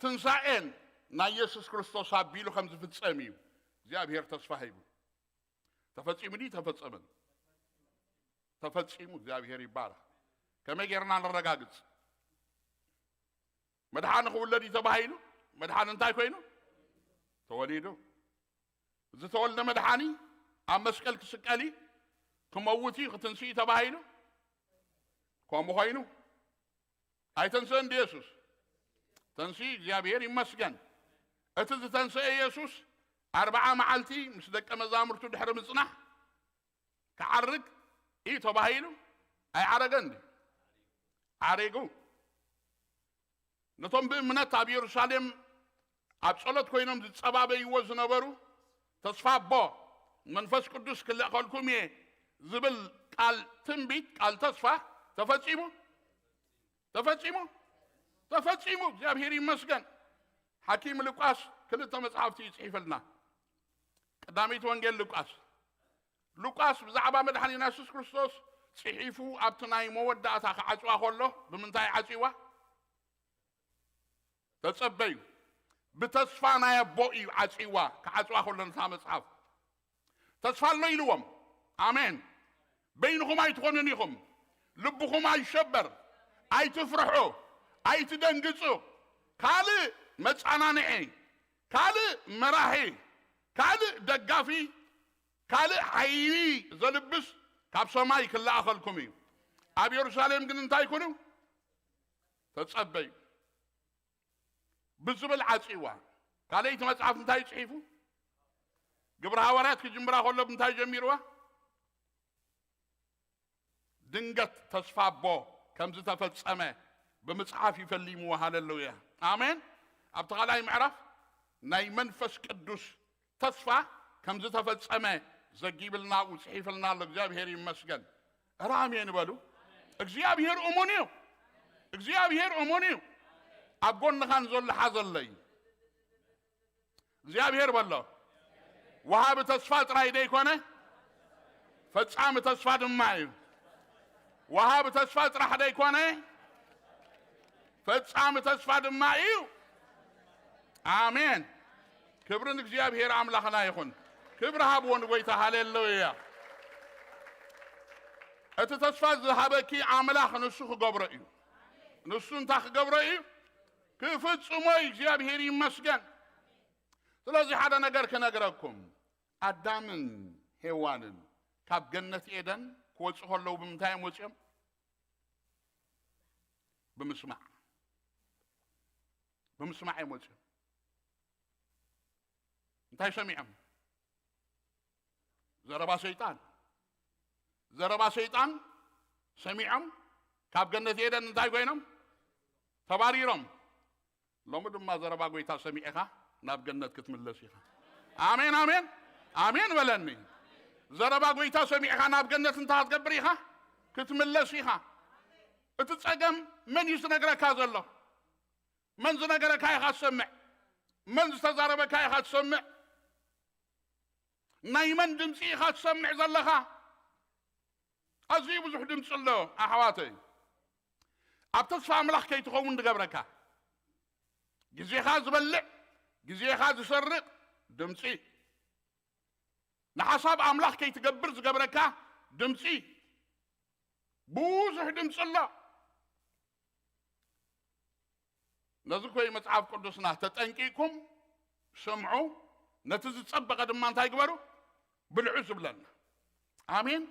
ትንሳኤን ናይ የሱስ ክርስቶስ ኣቢሉ ከም ዝፍጸም እዩ እግዚኣብሔር ተስፋ ሂቡ። ተፈጺሙ ድዩ? ተፈጸመን። ተፈጺሙ። እግዚኣብሔር ይባረክ። ከመይ ጌርና ነረጋግጽ? መድሓኒ ክውለድ እዩ ተባሂሉ። መድሓኒ እንታይ ኮይኑ? ተወሊዱ። ዝተወልደ መድሓኒ ኣብ መስቀል ክስቀል እዩ፣ ክመውት እዩ፣ ክትንስእ እዩ ተባሂሉ። ከምኡ ኮይኑ። ኣይተንስእን ድዩ የሱስ? ተንስኡ፣ እግዚኣብሔር ይመስገን። እቲ ዝተንስአ የሱስ ኣርብዓ መዓልቲ ምስ ደቀ መዛሙርቱ ድሕሪ ምጽናሕ ክዓርግ እዩ ተባሂሉ። ኣይዓረገን ድዩ? ዓሪጉ። ነቶም ብእምነት ኣብ የሩሳሌም ኣብ ጸሎት ኮይኖም ዝጸባበይዎ ዝነበሩ፣ ተስፋ ኣቦ መንፈስ ቅዱስ ክልእኸልኩም እየ ዝብል ቃል ትንቢት፣ ቃል ተስፋ ተፈጺሙ። ተፈጺሙ። ተፈጺሙ። እግዚኣብሔር ይመስገን። ሓኪም ሉቃስ ክልተ መጽሓፍቲ እዩ ጽሒፈልና። ቀዳመይቲ ወንጌል ሉቃስ። ሉቃስ ብዛዕባ መድሓኒና የሱስ ክርስቶስ ጽሒፉ ኣብቲ ናይ መወዳእታ ክዓጽዋ ከሎ ብምንታይ ዓጽዋ? ተጸበዩ። ብተስፋ ናይ ኣቦ እዩ ዓጽዋ፣ ክዓጽዋ ከሎ ነታ መጽሓፍ። ተስፋ ኣሎ ኢልዎም። ኣሜን። በይንኹም ኣይትኾኑን ኢኹም። ልብኹም ኣይሸበር፣ ኣይትፍርሑ፣ ኣይትደንግጹ። ካልእ መጻናንዒ፣ ካልእ መራሒ፣ ካልእ ደጋፊ ካልእ ሓይሊ ዘልብስ ካብ ሰማይ ክለኣኸልኩም እዩ። ኣብ የሩሳሌም ግን እንታይ ኩኑ? ተጸበዩ ብዝብል ዓጽይዋ። ካልኣይቲ መጽሓፍ እንታይ ጽሒፉ? ግብረ ሃዋርያት ክጅምራ ከሎ እንታይ ጀሚርዋ? ድንገት ተስፋ ኣቦ ከም ዝተፈጸመ ብምጽሓፍ ይፈሊምዎ። ሃሌሉያ ኣሜን። ኣብቲ ካልኣይ ምዕራፍ ናይ መንፈስ ቅዱስ ተስፋ ከም ዝተፈጸመ ዘጊብልና ኣብኡ ጽሒፍልና ኣሎ። እግዚኣብሔር ይመስገን። ኧረ ኣሜን በሉ። እግዚኣብሔር እሙን እዩ። እግዚኣብሔር እሙን እዩ። ኣብ ጎንኻ ንዘሎ ሓዘለይ። እግዚኣብሔር በሎ። ወሃቢ ተስፋ ጥራይ ደይኮነ፣ ፈጻሚ ተስፋ ድማ እዩ። ወሃቢ ተስፋ ጥራሕ ደይኮነ፣ ፈጻሚ ተስፋ ድማ እዩ። ኣሜን። ክብሪ ንእግዚኣብሔር ኣምላኽና ይኹን። ክብሪ ሃብዎ ንጎይታ። ሃሌሉያ። እቲ ተስፋ ዝሃበኪ ኣምላኽ ንሱ ክገብሮ እዩ። ንሱ እንታይ ክገብሮ እዩ? ክፍጽሞ እዩ። እግዚኣብሔር ይመስገን። ስለዚ ሓደ ነገር ክነግረኩም፣ ኣዳምን ሄዋንን ካብ ገነት ኤደን ክወፁ ከለዉ ብምንታይ እዮም ወፂኦም? ብምስማዕ። ብምስማዕ እዮም ወፂኦም። እንታይ ሰሚዖም? ዘረባ ሰይጣን። ዘረባ ሰይጣን ሰሚዖም ካብ ገነት ኤደን እንታይ ኮይኖም? ተባሪሮም። ሎሚ ድማ ዘረባ ጎይታ ሰሚዕኻ ናብ ገነት ክትምለስ ኢኻ። ኣሜን፣ ኣሜን፣ ኣሜን በለኒ። ዘረባ ጎይታ ሰሚዕኻ ናብ ገነት እንታይ ክትገብር ኢኻ? ክትምለስ ኢኻ። እቲ ጸገም መን እዩ ዝነግረካ ዘሎ? መን ዝነገረካ ኢኻ ትሰምዕ? መን ዝተዛረበካ ኢኻ ትሰምዕ? ናይ መን ድምፂ ኢኻ ትሰምዕ ዘለኻ? ኣዝዩ ብዙሕ ድምፂ ኣሎ ኣሕዋተይ። ኣብ ተስፋ ኣምላኽ ከይትኸውን ዝገብረካ፣ ግዜኻ ዝበልዕ፣ ግዜኻ ዝሰርቕ ድምፂ፣ ንሓሳብ ኣምላኽ ከይትገብር ዝገብረካ ድምፂ፣ ብዙሕ ድምፂ ኣሎ። ነዚ ኮይ መጽሓፍ ቅዱስና፣ "ተጠንቂቕኩም ስምዑ፣ ነቲ ዝጸበቐ ድማ እንታይ ግበሩ? ብልዑ" ዝብለና። ኣሜን፣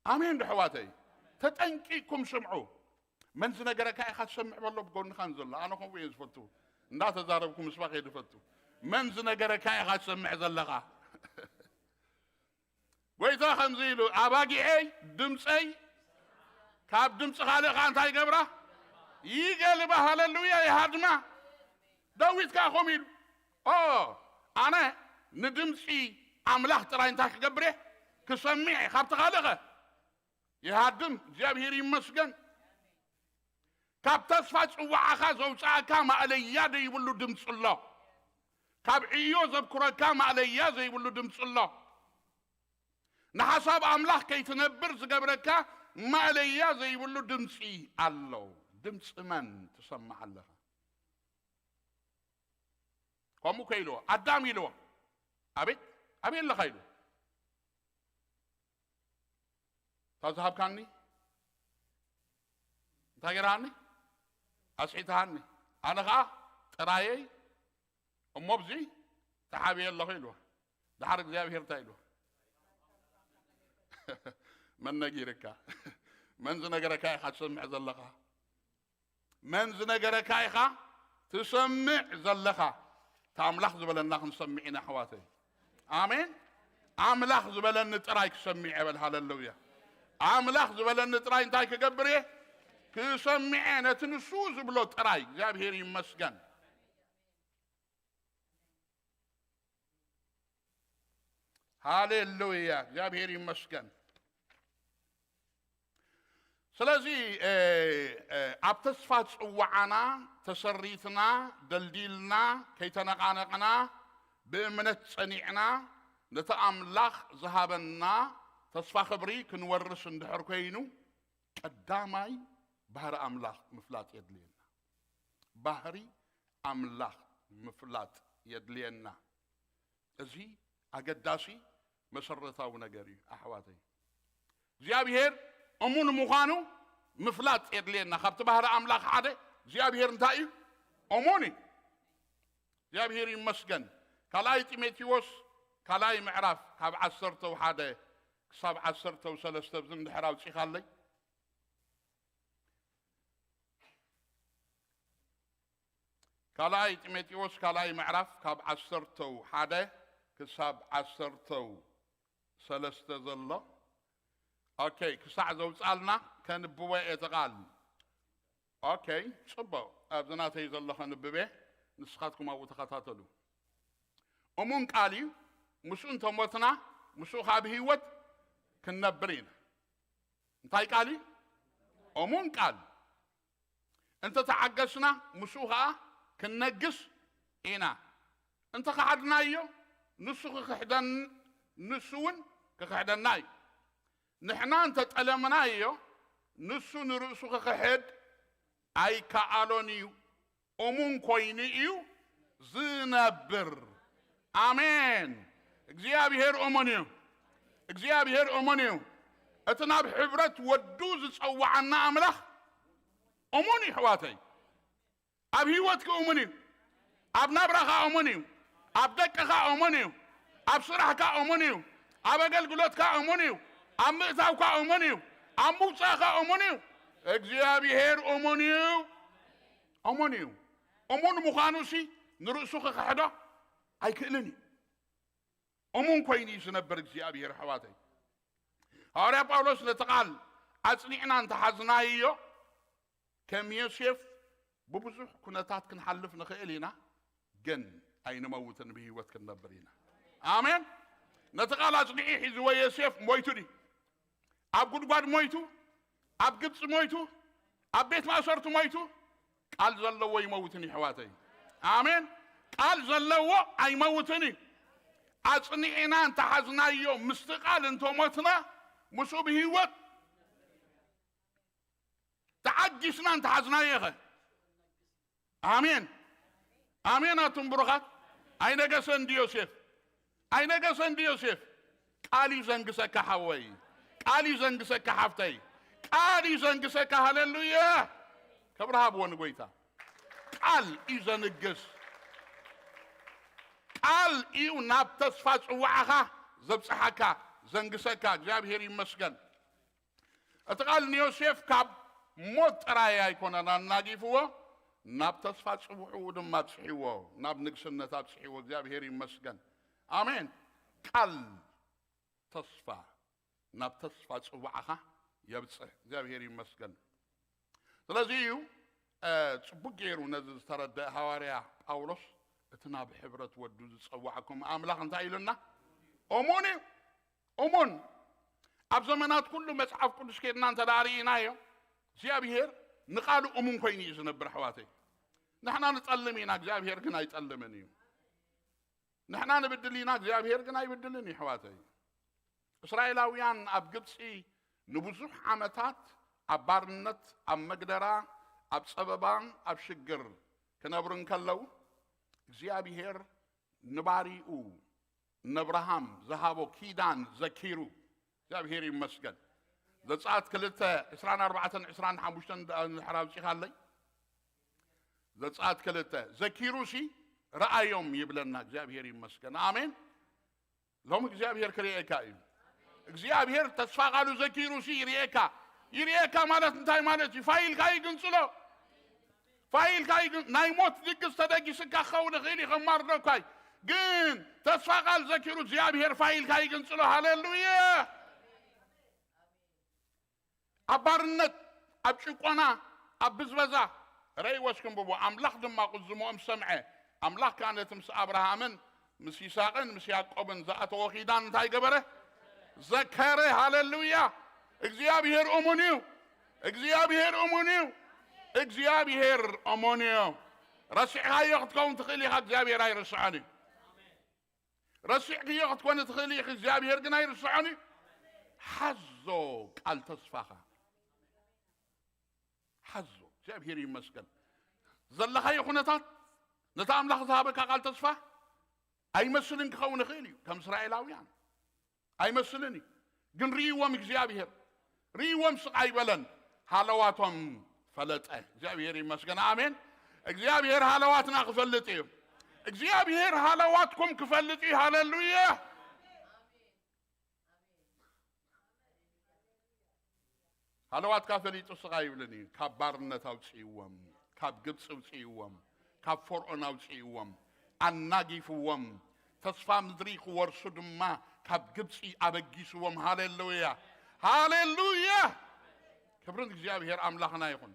ኣሜን ዶ ኣሕዋተይ? "ተጠንቂቕኩም ስምዑ፣ መን ዝነገረካ ኢኻ ትሰምዕ?" በሎ ብጎንኻ ንዘሎ። ኣነ ከምኡ እየ ዝፈቱ፣ እንዳተዛረብኩ ምስባኽ እየ ዝፈቱ። "መን ዝነገረካ ኢኻ ትሰምዕ ዘለኻ?" ጎይታ ከምዚ ኢሉ፣ "ኣባጊዐይ ድምፀይ ካብ ድምፂ ካልእ ከዓ እንታይ ይገብራ? ይገልባ። ሃሌሉያ፣ ይሃድማ።" ዳዊት ከዓ ከምኡ ኢሉ፣ "ኦ፣ ኣነ ንድምፂ ኣምላኽ ጥራይ እንታይ ክገብር እየ? ክሰምዕ እየ። ካብቲ ካልእ ኸ? ይሃድም።" እግዚኣብሔር ይመስገን። ካብ ተስፋ ጽዋዓኻ ዘውጽኣካ ማእለያ ዘይብሉ ድምጺ ኣሎ። ካብ ዕዮ ዘብኩረካ ማእለያ ዘይብሉ ድምጺ ኣሎ። ንሓሳብ ኣምላኽ ከይትነብር ዝገብረካ ማእለያ ዘይብሉ ድምጺ ኣሎ። ድምጺ መን ትሰምዕ ኣለኻ? ከምኡ እኮ ኢልዎ፣ ኣዳም ኢልዎ፣ "ኣቤት፣ ኣበይ ኣለኻ?" ኢሉ። "እታ ዝሃብካኒ እንታይ ገይርሃኒ? ኣስሒትሃኒ። ኣነ ኸዓ ጥራየይ እሞ ኣብዚ ተሓብየ ኣለኹ" ኢልዎ። ደሓር እግዚኣብሔር እንታይ ኢልዎ? "መን ነጊርካ? መን ዝነገረካ ኢኻ ትሰምዕ ዘለኻ? መን ዝነገረካ ኢኻ ትሰምዕ ዘለኻ?" እቲ ኣምላኽ ዝበለና ክንሰምዕ ኢና ኣሕዋተይ። ኣሜን። ኣምላኽ ዝበለኒ ጥራይ ክሰምዕ እየ በል። ሃሌሉያ። ኣምላኽ ዝበለኒ ጥራይ እንታይ ክገብር እየ? ክሰምዕ እየ። ነቲ ንሱ ዝብሎ ጥራይ። እግዚኣብሔር ይመስገን። ሃሌሉያ፣ እግዚኣብሔር ይመስገን። ስለዚ፣ እ፣ እ፣ ኣብ ተስፋ ጽዋዓና ተሰሪትና፣ ደልዲልና፣ ከይተነቓነቕና፣ ብእምነት ጸኒዕና፣ ነቲ ኣምላኽ ዝሃበና ተስፋ ክብሪ ክንወርስ እንድሕር ኮይኑ፣ ቀዳማይ ባህሪ ኣምላኽ ምፍላጥ የድልየና። ባህሪ ኣምላኽ ምፍላጥ የድልየና። እዚ ኣገዳሲ መሰረታዊ ነገር እዩ ኣሕዋተይ። እግዚኣብሔር እሙን ምዃኑ ምፍላጥ የድልየና። ካብቲ ባህሪ ኣምላኽ ሓደ እግዚኣብሔር እንታይ እዩ? እሙን እዩ። እግዚኣብሔር ይመስገን። ካልኣይ ጢሞቴዎስ ካልኣይ ምዕራፍ ካብ ዓሰርተው ሓደ ክሳብ ዓሰርተው ሰለስተ ብዚ እንድሕር ኣውጺኻለይ። ካልኣይ ጢሞቴዎስ ካልኣይ ምዕራፍ ካብ ዓሰርተው ሓደ ክሳብ ዓሰርተው ሰለስተ ዘሎ። ኦኬ፣ ክሳዕ ዘውጻልና ከንብቦ እየ እቲ ቃል። ኦኬ፣ ጽቡቕ። ኣብዚ ናተይ ዘሎ ከንብቤ፣ ንስኻትኩም ኣብኡ ተኸታተሉ። እሙን ቃል እዩ፣ ምስኡ እንተሞትና፣ ምስኡ ኸኣ ብህይወት ክንነብር ኢና። እንታይ ቃል እዩ? እሙን ቃል። እንተ ተዓገስና፣ ምስኡ ኸኣ ክንነግስ ኢና። እንተ ኸሓድናዮ፣ ንሱ ክኽሕደን-፣ ንሱ እውን ክኽሕደና እዩ። ንሕና እንተ ጠለምናዮ፣ ንሱ ንርእሱ ክኽሕድ ኣይከኣሎን እዩ። እሙን ኮይኑ እዩ ዝነብር። ኣሜን። እግዚኣብሔር እሙን እዩ። እግዚኣብሔር እሙን እዩ። እቲ ናብ ሕብረት ወዱ ዝጸዋዓና ኣምላኽ እሙን እዩ፣ ኣሕዋተይ። ኣብ ህይወትኪ እሙን እዩ። ኣብ ናብራኻ እሙን እዩ። ኣብ ደቅኻ እሙን እዩ። ኣብ ስራሕካ እሙን እዩ። ኣብ ኣገልግሎትካ እሙን እዩ። ኣብ ምእታውካ እሙን እዩ። ኣብ ምውጻእካ እሙን እዩ። እግዚኣብሔር እሙን እዩ። እሙን እዩ። እሙን ምዃኑ ሲ ንርእሱ ክኽሕዶ ኣይክእልን እዩ። እሙን ኮይኑ እዩ ዝነብር እግዚኣብሔር፣ ኣሕዋተይ። ሃዋርያ ጳውሎስ ነቲ ቃል ኣጽኒዕና እንተሓዝናዮ፣ ከም ዮሴፍ ብብዙሕ ኩነታት ክንሓልፍ ንኽእል ኢና፣ ግን ኣይንመውትን፣ ብህይወት ክንነብር ኢና። ኣሜን። ነቲ ቃል ኣጽኒዑ ሒዝዎ ዮሴፍ ሞይቱ ድዩ? ኣብ ጉድጓድ ሞይቱ፣ ኣብ ግብጺ ሞይቱ፣ ኣብ ቤት ማእሰርቲ ሞይቱ፣ ቃል ዘለዎ ኣይመውትን እዩ፣ ኣሕዋተይ። ኣሜን። ቃል ዘለዎ ኣይመውትን እዩ። ኣጽኒዕና እንተሓዝናዮ፣ ምስቲ ቃል እንተሞትና፣ ምስኡ ብህይወት ተዓጊስና እንተሓዝናዮ ኸ? ኣሜን። ኣሜን ኣቱም ብሩኻት። ኣይነገሰን ድዩ ዮሴፍ? ኣይነገሰን ድዩ ዮሴፍ? ቃል እዩ ዘንግሰካ ሓወይ። ቃል እዩ ዘንግሰካ ሓፍተይ። ቃል እዩ ዘንግሰካ። ሃሌሉያ። ክብሪ ሃብዎ ንጎይታ። ቃል እዩ ዘንግስ። ቃል እዩ ናብ ተስፋ ጽዋዕኻ ዘብጽሓካ፣ ዘንግሰካ። እግዚኣብሔር ይመስገን። እቲ ቃል ንዮሴፍ ካብ ሞት ጥራይ ኣይኮነን ኣናጊፍዎ፣ ናብ ተስፋ ጽውዕኡ ድማ ኣብጽሕዎ፣ ናብ ንግስነት ኣብጽሕዎ። እግዚኣብሔር ይመስገን። ኣሜን። ቃል ተስፋ ናብ ተስፋ ጽዋዕኻ የብጽሕ። እግዚኣብሔር ይመስገን። ስለዚ እዩ፣ እ፣ ጽቡቅ ገይሩ ነዚ ዝተረድአ ሃዋርያ ጳውሎስ፣ እቲ ናብ ሕብረት ወዱ ዝጸዋዕኩም ኣምላኽ እንታይ ኢሉና? እሙን እዩ። እሙን። ኣብ ዘመናት ኩሉ መጽሓፍ ቅዱስ ኬድና እንተ ደኣ ርኢናዮ፣ እግዚኣብሔር ንቓሉ እሙን ኮይኑ እዩ ዝነብር፣ ኣሕዋተይ። ንሕና ንጠልም ኢና፣ እግዚኣብሔር ግን ኣይጠልምን እዩ። ንሕና ንብድል ኢና፣ እግዚኣብሔር ግን ኣይብድልን እዩ፣ ኣሕዋተይ። እስራኤላውያን ኣብ ግብጺ ንብዙሕ ዓመታት ኣብ ባርነት፣ ኣብ መግደራ፣ ኣብ ጸበባ፣ ኣብ ሽግር ክነብሩ እንከለዉ፣ እግዚኣብሔር ንባሪኡ ነብርሃም ዝሃቦ ኪዳን ዘኪሩ፣ እግዚኣብሔር ይመስገን። ዘጸኣት ክልተ፣ ዕስራን ኣርባዕተን፣ ዕስራን ሓሙሽተን እንድሕር ኣውጺኻለይ። ዘጸኣት ክልተ፣ ዘኪሩሲ ረኣዮም ይብለና። እግዚኣብሔር ይመስገን። ኣሜን። ሎም እግዚኣብሔር ክርእየካ እዩ። እግዚኣብሔር ተስፋ ቃሉ ዘኪሩሲ ይርእየካ። ይርእየካ ማለት እንታይ ማለት እዩ? ፋይልካ ይግንጽሎ። ፋይልካ ይግን-፣ ናይ ሞት ድግስ ተደጊስካ ክኸውን ይኽእል እዩ፣ ከም ማርዶካይ። ግን ተስፋ ቃል ዘኪሩ እግዚኣብሔር ፋይልካ ይግንጽሎ። ሃሌሉያ። ኣብ ባርነት፣ ኣብ ጭቆና፣ ኣብ ብዝበዛ ረእይዎ እስኪ ኣንብቡ። ኣምላኽ ድማ ቁዝምኦም ሰምዐ። ኣምላኽ ከኣ ነቲ ምስ ኣብርሃምን ምስ ይስሐቅን ምስ ያዕቆብን ዝኣተዎ ኪዳን እንታይ ገበረ? ዘከረ። ሃሌሉያ! እግዚኣብሔር እሙን እዩ። እግዚኣብሔር እሙን እዩ። እግዚኣብሔር እሙን እዩ። ረሲዕካዮ ክትከውን ትኽእል ኢኻ፣ እግዚኣብሔር ኣይርስዖን እዩ። ረሲዕክዮ ክትኮኒ ትኽእል ኢኺ፣ እግዚኣብሔር ግን ኣይርስዖን እዩ። ሓዞ ቃል ተስፋኻ። ሓዞ። እግዚኣብሔር ይመስገን። ዘለኻዮ ኩነታት ነቲ ኣምላኽ ዝሃበካ ቃል ተስፋ ኣይመስልን ክኸውን ይኽእል እዩ፣ ከም እስራኤላውያን ኣይመስልን እዩ። ግን ርእይዎም እግዚኣብሔር፣ ርእይዎም ስቕ ኣይበለን፣ ሃለዋቶም ፈለጠ። እግዚኣብሔር ይመስገን። ኣሜን። እግዚኣብሔር ሃለዋትና ክፈልጥ እዩ። እግዚኣብሔር ሃለዋትኩም ክፈልጥ እዩ። ሃሌሉያ። ኣለዋትካ ፈሊጡ ስቓ ይብልን እዩ። ካብ ባርነት ኣውፅእዎም፣ ካብ ግብፂ ኣውፅእዎም፣ ካብ ፈርዖን ኣውፅእዎም፣ ኣናጊፍዎም፣ ተስፋ ምድሪ ክወርሱ ድማ ካብ ግብፂ ኣበጊስዎም። ሃሌሉያ፣ ሃሌሉያ። ክብርን እግዚኣብሔር ኣምላኽና ይኹን።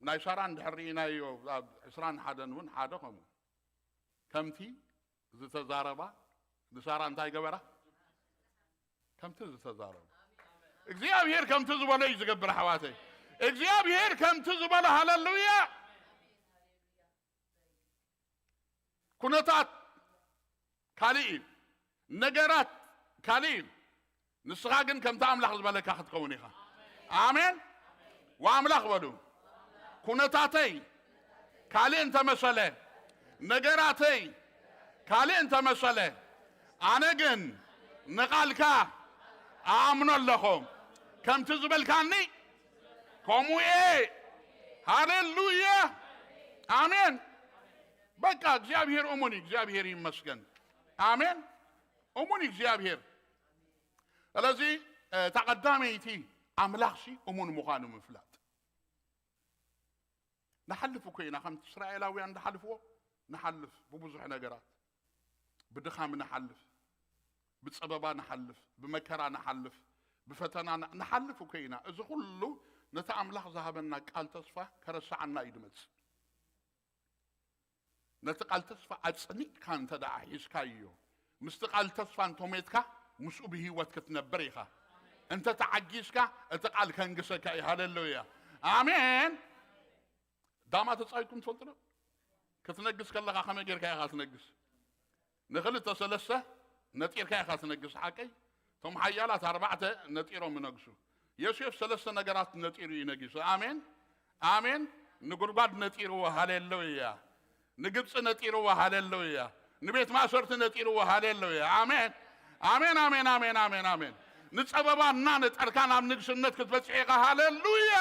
ናይ ሳራ እንድሕር ርኢናዮ፣ ኣብ ዕስራን ሓደን እውን ሓደ ከምኡ ከምቲ ዝተዛረባ፣ ንሳራ እንታይ ገበራ? ከምቲ ዝተዛረባ። እግዚኣብሔር ከምቲ ዝበሎ እዩ ዝገብር ኣሕዋተይ። እግዚኣብሔር ከምቲ ዝበሎ። ሃሌሉያ። ኩነታት ካልእ እዩ፣ ነገራት ካልእ እዩ። ንስኻ ግን ከምቲ ኣምላኽ ዝበለካ ክትከውን ኢኻ። ኣሜን። ወኣምላኽ በሉ። ኩነታተይ ካልእ እንተመሰለ፣ ነገራተይ ካልእ እንተመሰለ፣ ኣነ ግን ንቓልካ ኣኣምኖ ኣለኹ። ከምቲ ዝበልካኒ ከምኡ እየ። ሃሌሉያ። ኣሜን። በቃ እግዚኣብሔር እሙን እዩ። እግዚኣብሔር ይመስገን። ኣሜን። እሙን እዩ እግዚኣብሔር። ስለዚ እታ ቀዳመይቲ ኣምላኽሲ እሙን ምዃኑ ምፍላጥ። ንሓልፍ እኮ ኢና ከምቲ እስራኤላውያን ዝሓልፍዎ፣ ንሓልፍ ብብዙሕ ነገራት። ብድኻም ንሓልፍ፣ ብጸበባ ንሓልፍ፣ ብመከራ ንሓልፍ፣ ብፈተና ን- ንሓልፍ እኮ ኢና። እዚ ኩሉ ነቲ ኣምላኽ ዝሃበና ቃል ተስፋ ከረስዓና እዩ ዝመጽእ። ነቲ ቃል ተስፋ ኣጽኒዕካ እንተ ደኣ ሒዝካዮ፣ ምስቲ ቃል ተስፋ እንተ ሞትካ፣ ምስኡ ብህይወት ክትነብር ኢኻ። እንተ ተዓጊስካ፣ እቲ ቃል ከንግሰካ እዩ። ሃሌሉያ። ኣሜን። ዳማ ተጻዊትኩም ትፈልጡ ዶ? ክትነግስ ከለኻ ከመይ ጌርካ ኢኻ ትነግስ? ንኽልተ ሰለስተ ነጢርካ ኢኻ ትነግስ፣ ሓቀይ? እቶም ሓያላት ኣርባዕተ ነጢሮም ይነግሱ። ዮሴፍ ሰለስተ ነገራት ነጢሩ እዩ ነጊሱ። ኣሜን፣ ኣሜን። ንጉድጓድ ነጢርዎ፣ ሃሌሉያ። ንግብፂ ነጢርዎ፣ ሃሌሉያ። ንቤት ማእሰርቲ ነጢርዎ፣ ሃሌሉያ። ኣሜን፣ ኣሜን፣ ኣሜን፣ ኣሜን፣ ኣሜን፣ ኣሜን። ንፀበባ እናነጠርካ ናብ ንግስነት ክትበፅሕ ኢኻ፣ ሃሌሉያ።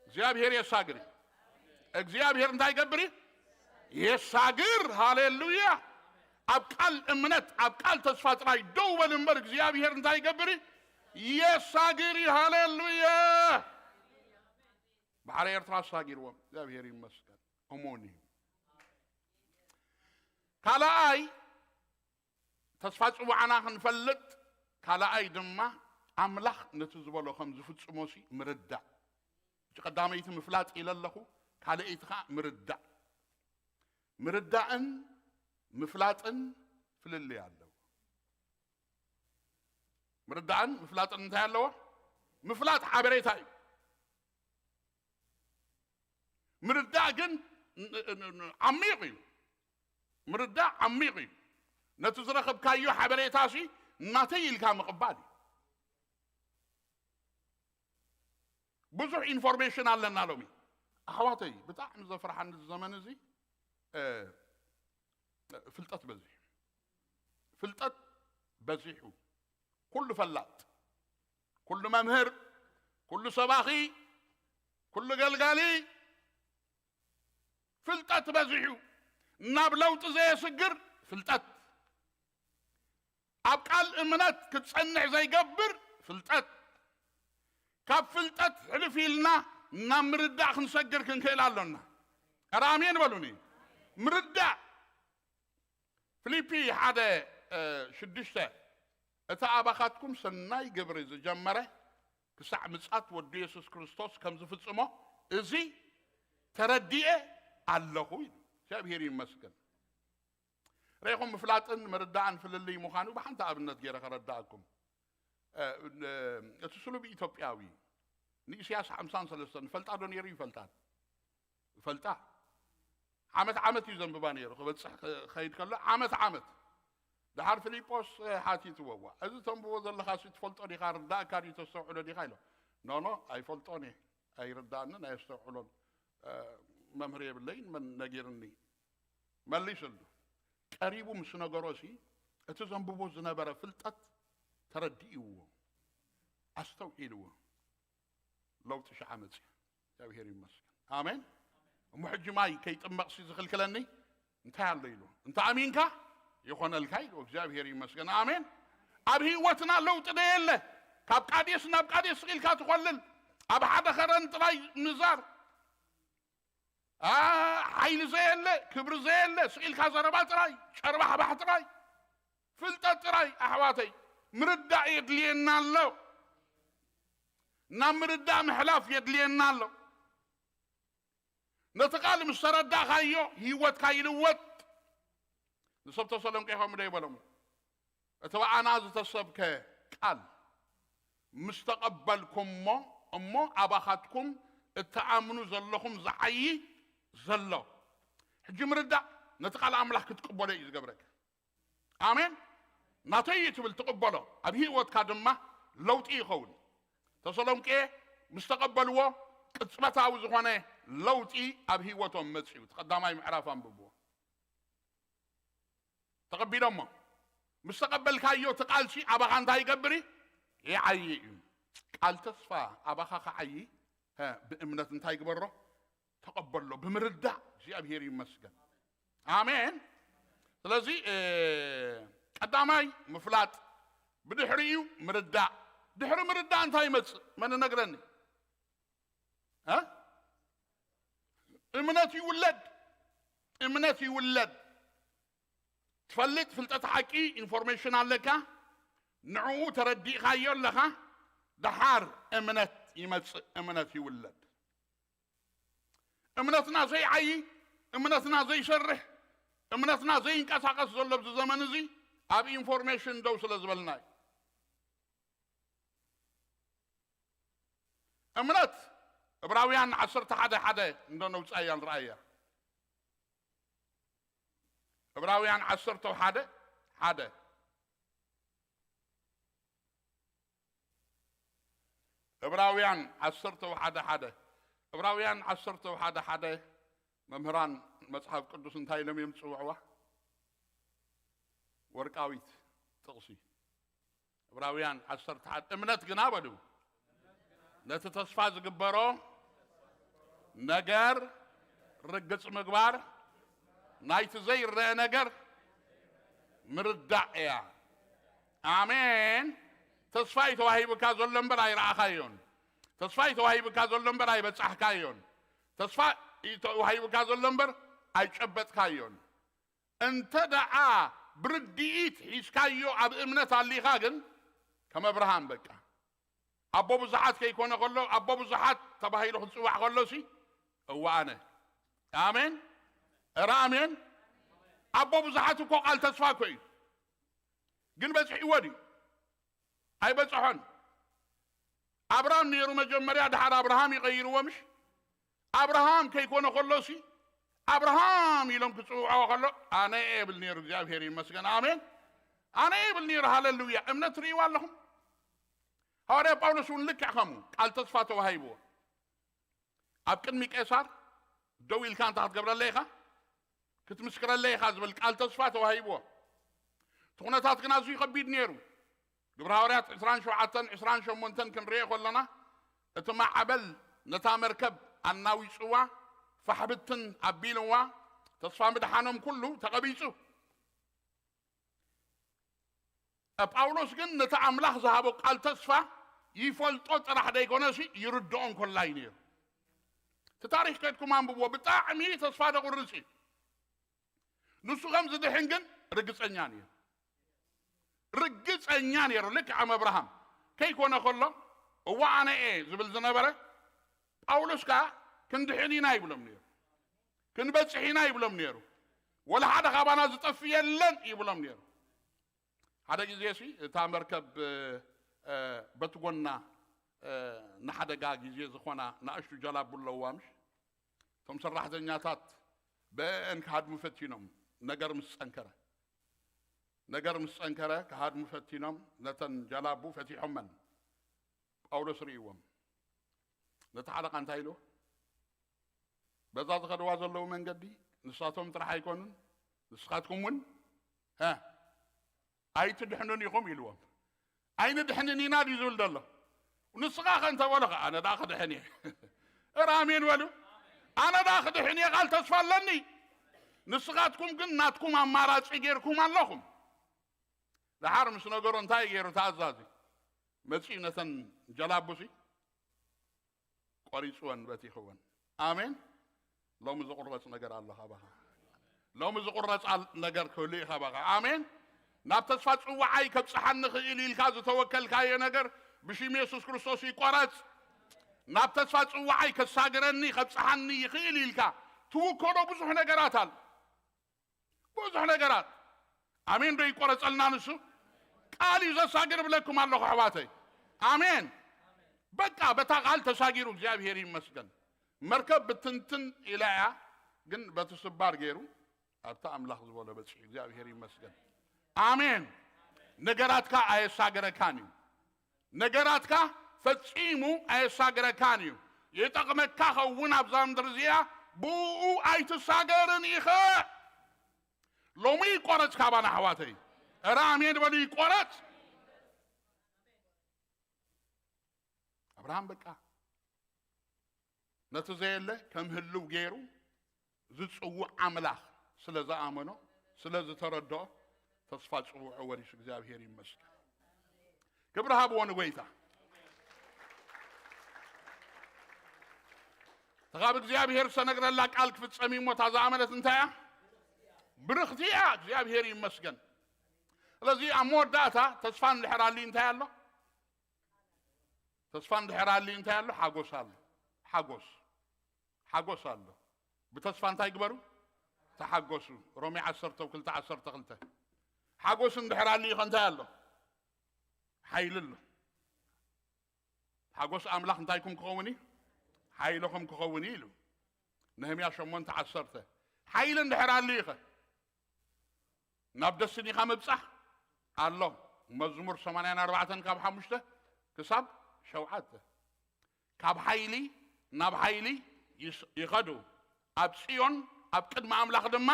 እግዚኣብሔር የሳግር እዩ። እግዚኣብሔር እንታይ ይገብር እዩ? የሳግር። ሃሌሉያ። ኣብ ቃል እምነት፣ ኣብ ቃል ተስፋ ጥራይ ደው በል እምበር እግዚኣብሔር እንታይ ይገብር እዩ? የሳግር እዩ። ሃሌሉያ። ባሕሪ ኤርትራ ኣሳጊርዎም። እግዚኣብሔር ይመስገን። እሙን እዩ። ካልኣይ፣ ተስፋ ጽውዓና ክንፈልጥ፣ ካልኣይ ድማ ኣምላኽ ነቲ ዝበሎ ከም ዝፍጽሞሲ ምርዳእ። እቲ ቀዳመይቲ ምፍላጥ ኢለ ኣለኹ፣ ካልኣይቲ ኸኣ ምርዳእ። ምርዳእን ምፍላጥን ፍልልይ ኣለዎ። ምርዳእን ምፍላጥን እንታይ ኣለዎ? ምፍላጥ ሓበሬታ እዩ። ምርዳእ ግን ን- ን- ን- ዓሚቕ እዩ። ምርዳእ ዓሚቕ እዩ። ነቲ ዝረኸብካዮ ሓበሬታሲ ናተይ ኢልካ ምቕባል እዩ። ብዙሕ ኢንፎርሜሽን ኣለና ሎሚ። ኣሕዋተይ፣ ብጣዕሚ ዘፍርሓኒ እዚ ዘመን እዚ፣ እ፣ ፍልጠት በዚሑ። ፍልጠት በዚሑ። ኩሉ ፈላጥ፣ ኩሉ መምህር፣ ኩሉ ሰባኺ፣ ኩሉ ገልጋሊ ፍልጠት በዚሑ። ናብ ለውጢ ዘየስግር ፍልጠት፣ ኣብ ቃል እምነት ክትጸንዕ ዘይገብር ፍልጠት፣ ካብ ፍልጠት ሕልፍ ኢልና ናብ ምርዳእ ክንሰግር ክንክእል ኣሎና። ኧረ ኣሜን በሉኒ። ምርዳእ። ፊልጲ ሓደ፣ እ፣ ሽዱሽተ፣ እቲ ኣባኻትኩም ሰናይ ግብሪ ዝጀመረ ክሳዕ ምጻት ወዱ የሱስ ክርስቶስ ከም ዝፍጽሞ እዚ ተረዲኤ ኣለኹ ኢሉ። እግዚኣብሔር ይመስገን። ርኢኹም፣ ምፍላጥን ምርዳእን ፍልልይ ምዃኑ ብሓንቲ ኣብነት ገይረ ከረዳእኩም። እ፣ እ፣ እቲ ስሉብ ኢትዮጵያዊ ንኢሳያስ ሓምሳን ሰለስተን ይፈልጣ ዶ ነይሩ? ይፈልጣን። ይፈልጣ። ዓመት ዓመት እዩ ዘንብባ ነይሩ። ክበጽሕ ክኸይድ ከሎ ዓመት ዓመት። ደሓር ፊልጶስ፣ እ፣ ሓቲትዎ፣ "እዋ፣ እዚ ተንብቦ ዘለኻሲ ትፈልጦ ዲኻ? ርዳእካ ድዩ? ተስተውዕሎ ዲኻ?" ኢሎ። "ኖ፣ ኖ፣ ኣይፈልጦን እየ። ኣይርዳእንን ኣየስተውዕሎን። እ፣ መምህር የብለይን፣ መን ነጊርኒ?" መሊስሉ። ቀሪቡ ምስ ነገሮሲ እቲ ዘንብቦ ዝነበረ ፍልጠት ተረዲእዎ፣ ኣስተውዒልዎ። ለውጢ ሸዓ መጽእ። እግዚኣብሔር ይመስገን። ኣሜን። እሞ ሕጂ ማይ ከይጥመቕሲ ዝኽልክለኒ እንታይ ኣሎ ኢሉ። እንተ ኣሚንካ ይኾነልካ ኢሉ። እግዚኣብሔር ይመስገን። ኣሜን። ኣብ ህይወትና ለውጢ ደየለ። ካብ ቃዴስ ናብ ቃዴስ ስቕ ኢልካ ትኾልል። ኣብ ሓደ ኸረን ጥራይ ምዛር። ኣ፣ ሓይሊ ዘየለ፣ ክብሪ ዘየለ፣ ስቕ ኢልካ ዘረባ ጥራይ፣ ጨርባሕባሕ ጥራይ፣ ፍልጠት ጥራይ። ኣሕዋተይ፣ ምርዳእ የድልየና ኣሎ። ናብ ምርዳእ ምሕላፍ የድልየና ኣሎ። ነቲ ቃል ምስ ተረዳእካዮ፣ ህይወትካ ይልወጥ። ንሰብ ተሰሎንቄ ከምኡ ዶ ይበሎም? እቲ ብኣና ዝተሰብከ ቃል ምስ ተቐበልኩሞ፣ እሞ ኣባኻትኩም እትኣምኑ ዘለኹም ዝዓዪ ዘሎ። ሕጂ ምርዳእ ነቲ ቃል ኣምላኽ ክትቅበሎ እዩ ዝገብረካ። ኣሜን። ናተይ እዩ ትብል ትቕበሎ፣ ኣብ ህይወትካ ድማ ለውጢ ይኸውን። ተሰሎንቄ ምስ ተቐበልዎ፣ ቅጽበታዊ ዝኾነ ለውጢ ኣብ ህይወቶም መጽኡ። እቲ ቀዳማይ ምዕራፍ ኣንብብዎ። ተቐቢሎሞ ምስ ተቐበልካዮ፣ እቲ ቃልሲ ኣባኻ እንታይ ይገብር እዩ? ይዓዪ እዩ። ቃል ተስፋ ኣባኻ ክዓዪ፣ ሀ፣ ብእምነት እንታይ ግበሮ? ተቐበሎ። ብምርዳእ እግዚኣብሔር ይመስገን። ኣሜን። ስለዚ፣ እ፣ ቀዳማይ ምፍላጥ፣ ብድሕሪኡ ምርዳእ። ድሕሪ ምርዳእ እንታይ ይመጽእ? መን ነግረኒ? እ? እምነት ይውለድ። እምነት ይውለድ። ትፈልጥ፣ ፍልጠት ሓቂ፣ ኢንፎርሜሽን ኣለካ። ንዕኡ ተረዲእካዮ ኣለኻ። ደሓር እምነት ይመጽእ፣ እምነት ይውለድ። እምነትና ዘይዓዪ፣ እምነትና ዘይሰርሕ፣ እምነትና ዘይንቀሳቐስ ዘሎ ኣብዚ ዘመን እዚ ኣብ ኢንፎርሜሽን ደው ስለ ዝበልና እዩ። እምነት፣ ዕብራውያን ዓሰርተ ሓደ ሓደ እንዶ ነውጻያ ንርኣያ። ዕብራውያን ዓሰርተ ሓደ ሓደ። ዕብራውያን ዓሰርተ ሓደ ሓደ። ዕብራውያን ዓሰርተ ሓደ ሓደ፣ መምህራን መጽሓፍ ቅዱስ እንታይ ኢሎም እዮም ዝጽውዕዋ? ወርቃዊት ጥቕሲ። ዕብራውያን ዓሰርተ ሓደ፣ እምነት ግና በሉ፣ ነቲ ተስፋ ዝግበሮ ነገር ርግጽ ምግባር፣ ናይቲ ዘይረአ ነገር ምርዳእ እያ። ኣሜን። ተስፋ እዩ ተዋሂቡካ ዘሎ እምበር ኣይረኣኻዮን። ተስፋ እዩ ተዋሂቡካ ዘሎ እምበር ኣይበጻሕካዮን። ተስፋ እዩ ተዋሂቡካ ዘሎ እምበር ኣይጨበጥካዮን። እንተ ደኣ ብርድኢት ሒዝካዮ ኣብ እምነት ኣሊኻ ግን፣ ከም ኣብርሃም በቃ፣ ኣቦ ብዙሓት ከይኮነ ከሎ፣ ኣቦ ብዙሓት ተባሂሉ ክጽዋዕ ከሎሲ፣ እወ ኣነ። ኣሜን። እረ ኣሜን። ኣቦ ብዙሓት እኮ ቃል ተስፋ እኮ እዩ። ግን በጺሕዎ ድዩ? ኣይበጽሖን። ኣብራም ነይሩ መጀመርያ፣ ድሓር ኣብርሃም ይቐይርዎ ምሽ? ኣብርሃም ከይኮነ ከሎሲ፣ ኣብርሃም ኢሎም ክጽውዕዎ ከሎ፣ ኣነ እየ ይብል ነይሩ። እግዚኣብሔር ይመስገን። ኣሜን። ኣነ እየ ይብል ነይሩ። ሃሌሉያ። እምነት ትርእይዋ ኣለኹም? ሃዋርያ ጳውሎስ እውን ልክዕ ከምኡ ቃል ተስፋ ተዋሂብዎ። ኣብ ቅድሚ ቄሳር ደው ኢልካ እንታይ ክትገብረለይ ኢኻ? ክትምስክረለይ ኢኻ ዝብል ቃል ተስፋ ተዋሂብዎ። እቲ ኩነታት ግን ኣዝዩ ከቢድ ነይሩ። ግብረ ሃዋርያት ዕስራን ሸውዓተን ዕስራን ሸሞንተን ክንርእዮ ከለና፣ እቲ ማዕበል ነታ መርከብ ኣናዊጽዋ፣ ፋሕብትን ኣቢልዋ፣ ተስፋ ምድሓኖም ኩሉ ተቐቢጹ። ጳውሎስ ግን ነቲ ኣምላኽ ዝሃቦ ቃል ተስፋ ይፈልጦ ጥራሕ ደይኮነሲ ይርድኦ እንኮላ እዩ ነይሩ። እቲ ታሪኽ ከድኩም ኣንብብዎ፣ ብጣዕሚ ተስፋ ደቑርጽ እዩ። ንሱ ከም ዝድሕን ግን ርግጸኛ ነይሩ። ርግጸኛ ነይሩ። ልክዕ ከም ኣብርሃም ከይኮነ ከሎ፣ እዋ ኣነ እየ ዝብል ዝነበረ፣ ጳውሎስ ከኣ ክንድሕን ኢና ይብሎም ነይሩ። ክንበጽሕ ኢና ይብሎም ነይሩ። ወላ ሓደ ካባና ዝጠፍእ የለን ይብሎም ነይሩ። ሓደ ግዜ ሲ እታ መርከብ፣ እ፣ እ፣ በቲ ጎና፣ እ፣ ንሓደጋ ግዜ ዝኾና ንኣሽቱ ጀላቡ ኣለዋ ምሽ? እቶም ሰራሕተኛታት ብአእን ክሃድሙ ፈቲኖም፣ ነገር ምስ ጸንከረ። ነገር ምስ ጸንከረ ክሃድሙ ፈቲኖም፣ ነተን ጀላቡ ፈቲሖመን። ጳውሎስ ርእይዎም። ነቲ ሓለቓ እንታይ ኢልዎ? በዛ ዝኸድዋ ዘለዉ መንገዲ ንሳቶም ጥራሕ ኣይኮኑን፣ ንስኻትኩም እውን፣ ሀ፣ ኣይትድሕኑን ኢኹም ኢልዎም። ኣይንድሕንን ኢና ድዩ ዝብል ዘሎ? ንስኻ ከ እንተበሎ ከ፣ ኣነ ደኣ ክድሕን እየ። እረ ኣሜን በሉ። ኣነ ደኣ ክድሕን እየ፣ ቃል ተስፋ ኣለኒ። ንስኻትኩም ግን ናትኩም ኣማራጺ ጌርኩም ኣለኹም። ደሓር ምስ ነገሮ እንታይ ገይሩ ተኣዛዚ? መጺኡ ነተን ጀላቡሲ ቆሪጽወን በቲኽወን። ኣሜን። ሎሚ ዝቑረጽ ነገር ኣሎ ካባኻ። ሎሚ ዝቑረጽ ኣል- ነገር ክህሉ እዩ ካባኻ። ኣሜን። ናብ ተስፋ ጽዋዓይ ከብጽሓኒ ክእል ኢልካ ዝተወከልካዮ ነገር ብሽም የሱስ ክርስቶስ ይቆረጽ። ናብ ተስፋ ጽዋዓይ ከሳግረኒ ከብጽሓኒ ይኽእል ኢልካ ትውከሎ ብዙሕ ነገራት ኣሎ። ብዙሕ ነገራት። ኣሜን ዶ ይቆረጸልና ንሱ? ቃል እዩ ዘሳግር ብለኩም ኣለኹ ኣሕዋተይ። ኣሜን። በቃ በታ ቃል ተሳጊሩ እግዚኣብሔር ይመስገን። መርከብ ብትንትን ኢላ እያ፣ ግን በቲ ስባር ገይሩ ኣብቲ ኣምላኽ ዝበሎ በጺሑ። እግዚኣብሔር ይመስገን። ኣሜን። ነገራትካ ኣየሳገረካን እዩ። ነገራትካ ፈጺሙ ኣየሳግረካን እዩ። ይጠቕመካ ኸውን ኣብዛ ምድሪ እዚኣ፣ ብኡ ኣይትሳገርን ኢኸ። ሎሚ ይቆረጽ ካባና ኣሕዋተይ። እረ ኣሜን በሉ ይቆረጽ። ኣብርሃም በቃ ነቲ ዘየለ ከም ህልው ገይሩ ዝጽውዕ ኣምላኽ ስለ ዝኣመኖ፣ ስለ ዝተረድኦ፣ ተስፋ ጽውዑ ወሪሱ። እግዚኣብሔር ይመስገን። ክብሪ ሃብዎ ንጎይታ። ተኻብ እግዚኣብሔር ዝተነግረላ ቃል ክፍጸም እዩ እሞ፣ እታ ዝኣመነት እንታይ እያ? ብርኽቲ እያ። እግዚኣብሔር ይመስገን። ስለዚ ኣብ መወዳእታ ተስፋ እንድሕር ኣልዩ እንታይ ኣሎ? ተስፋ እንድሕር ኣልዩ እንታይ ኣሎ? ሓጎስ ኣሎ። ሓጎስ። ሓጎስ ኣሎ። ብተስፋ እንታይ ግበሩ? ተሓጎሱ። ሮሜ ዓሰርተ ክልተ ዓሰርተ ክልተ። ሓጎስ እንድሕር ኣልዩ ከ እንታይ ኣሎ? ሓይሊ ኣሎ። ሓጎስ ኣምላኽ እንታይ ኩም ክኸውን እዩ? ሓይልኹም ክኸውን እዩ ኢሉ። ነህምያ ሸሞንተ ዓሰርተ። ሓይሊ እንድሕር ኣልዩ ከ? ናብ ደስኒኻ ምብጻሕ ኣሎ። መዝሙር ሰማንያን ኣርባዕተን ካብ ሓሙሽተ ክሳብ ሸውዓተ። ካብ ሓይሊ ናብ ሓይሊ ይስ- ይኸዱ። ኣብ ጽዮን ኣብ ቅድሚ ኣምላኽ ድማ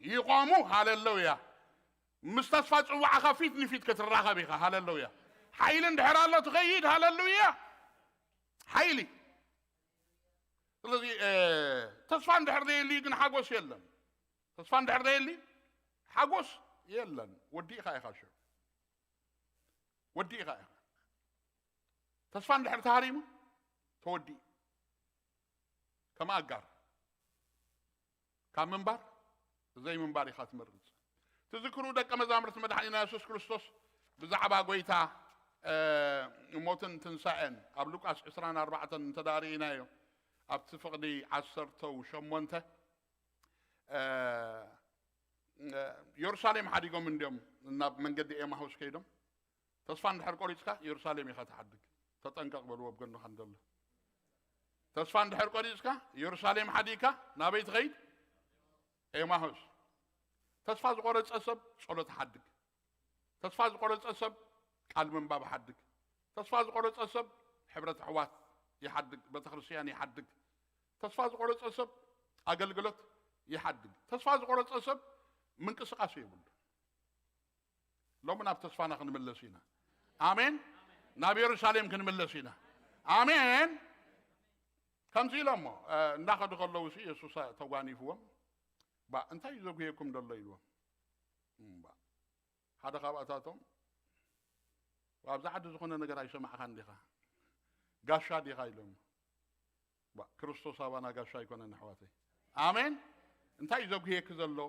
ይቖሙ። ሃሌሉያ። ምስ ተስፋ ጽዋዕኻ ፊት ንፊት ክትራኸብ ኢኻ። ሃሌሉያ። ሓይሊ እንድሕር ኣሎ ትኸይድ። ሃሌሉያ። ሓይሊ። ስለዚ እ፣ ተስፋ እንድሕር ዘየሊ ግን ሓጎስ የለን። ተስፋ እንድሕር ዘየሊ ሓጎስ የለን። ወዲእኻ ኢኻ ሽዑ። ወዲእኻ ኢኻ። ተስፋ እንድሕር ተሃሪሙ ተወዲኡ። ከም ኣጋር ካብ ምንባር ዘይምንባር ኢኻ ትመርጽ። ትዝክሩ ደቀ መዛሙርቲ መድሓኒና የሱስ ክርስቶስ ብዛዕባ ጎይታ እ፣ ሞትን ትንሳኤን ኣብ ሉቃስ ዕስራን ኣርባዕተን እንተ ደኣ ርኢናዮ ኣብቲ ፍቕዲ ዓሰርተው ሸሞንተ እ፣ እ፣ የሩሳሌም ሓዲጎም እንድዮም ናብ መንገዲ ኤማሁስ ከይዶም። ተስፋ እንድሕር ቆሪጽካ የሩሳሌም ኢኻ ትሓድግ። ተጠንቀቕ በልዎ ኣብ ጎንኻ እንደሎ። ተስፋ እንድሕር ቆሪጽካ የሩሳሌም ሓዲግካ ናበይ ትኸይድ? ኤማሁስ። ተስፋ ዝቆረጸ ሰብ ጸሎት ሓድግ። ተስፋ ዝቆረጸ ሰብ ቃል ምንባብ ሓድግ። ተስፋ ዝቆረጸ ሰብ ሕብረት ኣሕዋት ይሓድግ፣ ቤተክርስትያን ይሓድግ። ተስፋ ዝቆረጸ ሰብ ኣገልግሎት ይሓድግ። ተስፋ ዝቆረጸ ሰብ ምንቅስቃስ የብሉ። ሎሚ ናብ ተስፋና ክንምለስ ኢና። ኣሜን። ናብ የሩሳሌም ክንምለስ ኢና። ኣሜን። ከምዚ ኢሎሞ እ፣ እናኸዱ ከለዉ ሲ የሱስ ተጓኒፍዎም፣ ባ እንታይ እዩ ዘጉህየኩም ዘሎ ኢልዎም። እምባ ሓደ ካብኣታቶም፣ ኣብዚ ዓዲ ዝኾነ ነገር ኣይሰማዕኻን ዲኻ? ጋሻ ዲኻ ኢሎም። ባ ክርስቶስ ኣባና ጋሻ ኣይኮነን ኣሕዋተይ። ኣሜን። እንታይ እዩ ዘጉህየኪ ዘሎ?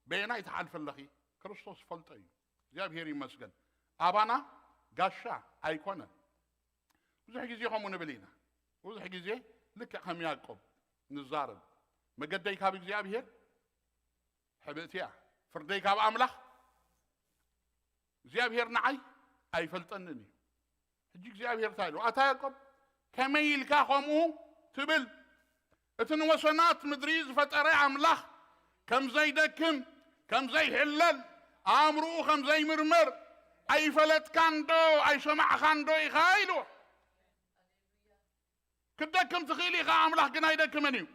በየናይ ትሓልፊ ኣለኺ? ክርስቶስ ፈልጦ እዩ። እግዚኣብሔር ይመስገን። ኣባና ጋሻ ኣይኮነን። ብዙሕ ግዜ ከምኡ ንብል ኢና። ብዙሕ ግዜ ልክዕ ከም ያዕቆብ ንዛረብ፣ መገደይ ካብ እግዚኣብሔር ሕብእቲ እያ፣ ፍርደይ ካብ ኣምላኽ። እግዚኣብሔር ንዓይ ኣይፈልጠንን እዩ። ሕጂ እግዚኣብሔር እንታይ ኢሉ? ኣታ ያዕቆብ፣ ከመይ ኢልካ ከምኡ ትብል? እቲ ንወሰናት ምድሪ ዝፈጠረ ኣምላኽ ከም ዘይደክም፣ ከም ዘይሕለል፣ ኣእምርኡ ከም ዘይምርመር ኣይፈለጥካን ዶ ኣይሰማዕኻን ዶ ኢኻ? ኢልዎ። ክትደክም ትኽእል ኢኻ፣ ኣምላኽ ግን ኣይደክምን እዩ።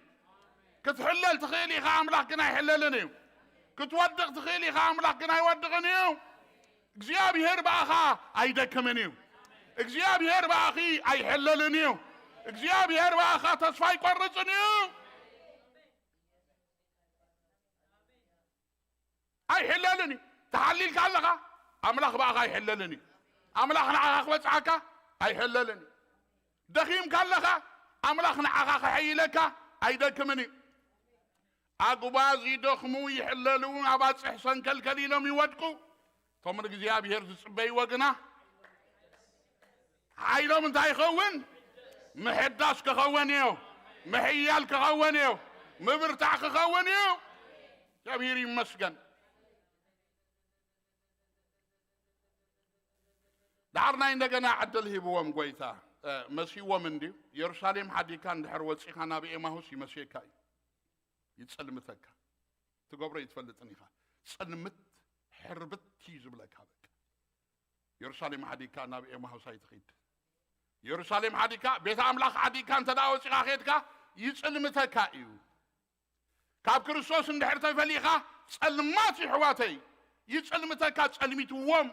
ክትሕለል ትኽእል ኢኻ፣ ኣምላኽ ግን ኣይሕለልን እዩ። ክትወድቕ ትኽእል ኢኻ፣ ኣምላኽ ግን ኣይወድቕን እዩ። እግዚኣብሔር ብኣኻ ኣይደክምን እዩ። እግዚኣብሔር ብኣኺ ኣይሕለልን እዩ። እግዚኣብሔር ብኣኻ ተስፋ ኣይቆርጽን እዩ። ኣይሕለልን እዩ። ተሓሊልካ ኣለኻ፣ ኣምላኽ ብኣኻ ኣይሕለልን እዩ። ኣምላኽ ንዓኻ ክበጽሓካ ኣይሕለልን እዩ። ደኺምካ ኣለኻ፣ ኣምላኽ ንዓኻ ከሐይለካ ኣይደክምን እዩ። ኣጉባዝ ይደኽሙ፣ ይሕለሉ፣ ኣባጽሕ ሰንከልከል ኢሎም ይወድቁ። እቶም ንእግዚኣብሔር ዝጽበይዎ ግና ሓይሎም እንታይ ይኸውን? ምሕዳስ ክኸውን እዩ፣ ምሕያል ክኸውን እዩ፣ ምብርታዕ ክኸውን እዩ። እግዚኣብሔር ይመስገን። ደሓር ናይ እንደገና ዕድል ሂብዎም ጎይታ። እ፣ መሲዎም እንድዩ። የሩሳሌም ሓዲግካ እንድሕር ወጺኻ ናብ ኤማሁስ ይመስየካ እዩ። ይጸልምተካ። ትገብሮ ይትፈልጥን ኢኻ። ጸልምት ሕርብት እዩ ዝብለካ በቃ። የሩሳሌም ሓዲግካ ናብ ኤማሁስ ኣይትኺድ። የሩሳሌም ሓዲግካ፣ ቤት ኣምላኽ ሓዲግካ እንተ ደኣ ወጺኻ ኼድካ ይጽልምተካ እዩ። ካብ ክርስቶስ እንድሕር ተፈሊኻ ጸልማት ይሕዋተይ ይጽልምተካ፣ ጸልሚትዎም።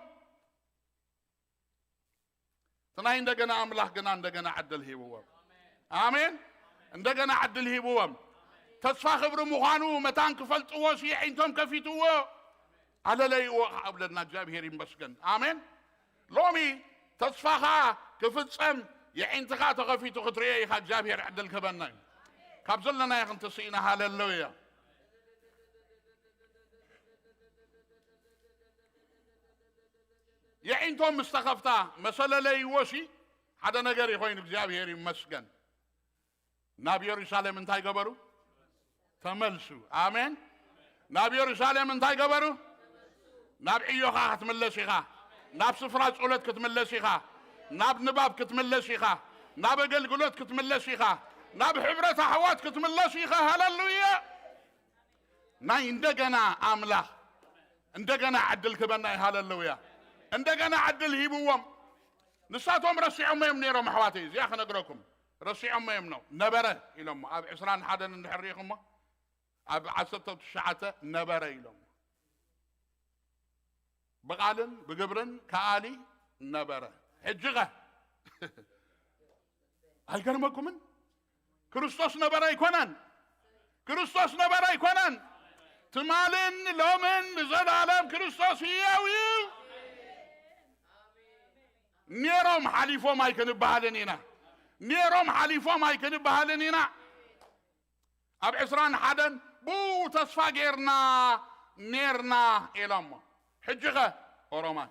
እቲ ናይ እንደገና ኣምላኽ ግና እንደገና ዕድል ሂብዎም። ኣሜን። እንደገና ዕድል ሂብዎም። ተስፋ ክብሪ ምዃኑ መታን ክፈልጥዎ የዒንቶም ከፊትዎ ኣለለይዎ ኸዓ እብለና። እግዚኣብሔር ይመስገን። ኣሜን። ሎሚ ተስፋኻ ክፍጸም የዒንትኻ ተኸፊቱ ክትርእዮ ኢኻ። እግዚኣብሔር ዕድል ክህበና እዩ። ካብ ዘለናዮ ክንትስእ ኢና። ሃሌሉያ። የዒንቶም ምስ ተኸፍታ መሰለለይዎ ሲ ሓደ ነገር እዩ ኮይኑ። እግዚኣብሔር ይመስገን። ናብ የሩሳሌም እንታይ ገበሩ? ተመልሱ። ኣሜን። ናብ የሩሳሌም እንታይ ገበሩ? ናብ ዕዮኻ ክትምለስ ኢኻ። ናብ ስፍራ ጸሎት ክትምለስ ኢኻ። ናብ ንባብ ክትምለስ ኢኻ። ናብ ኣገልግሎት ክትምለስ ኢኻ። ናብ ሕብረት ኣሕዋት ክትምለስ ኢኻ። ሃሌሉያ። ናይ እንደገና ኣምላኽ እንደገና ዕድል ክበና እዩ። ሃሌሉያ። እንደገና ዕድል ሂብዎም። ንሳቶም ረሲዖሞ እዮም ነይሮም ኣሕዋተይ፣ እዚኣ ክነግረኩም። ረሲዖሞ እዮም ነው። ነበረ ኢሎሞ። ኣብ ዕስራን ሓደን እንድሕር ርኢኹሞ፣ ኣብ ዓሰርተ ትሽዓተ ነበረ ኢሎሞ። ብቓልን ብግብርን ከኣሊ ነበረ። ሕጂ ኸ? ኣይገርመኩምን? ክርስቶስ ነበረ ኣይኮነን? ክርስቶስ ነበረ ኣይኮነን? ትማልን ሎምን ንዘለኣለም ክርስቶስ ህያው እዩ። ነይሮም ሓሊፎም ኣይክንበሃልን ኢና። ነይሮም ሓሊፎም ኣይክንበሃልን ኢና። ኣብ ዕስራን ሓደን ብኡ ተስፋ ጌርና ኔርና ኢሎሞ። ሕጂ ኸ ኦሮማይ?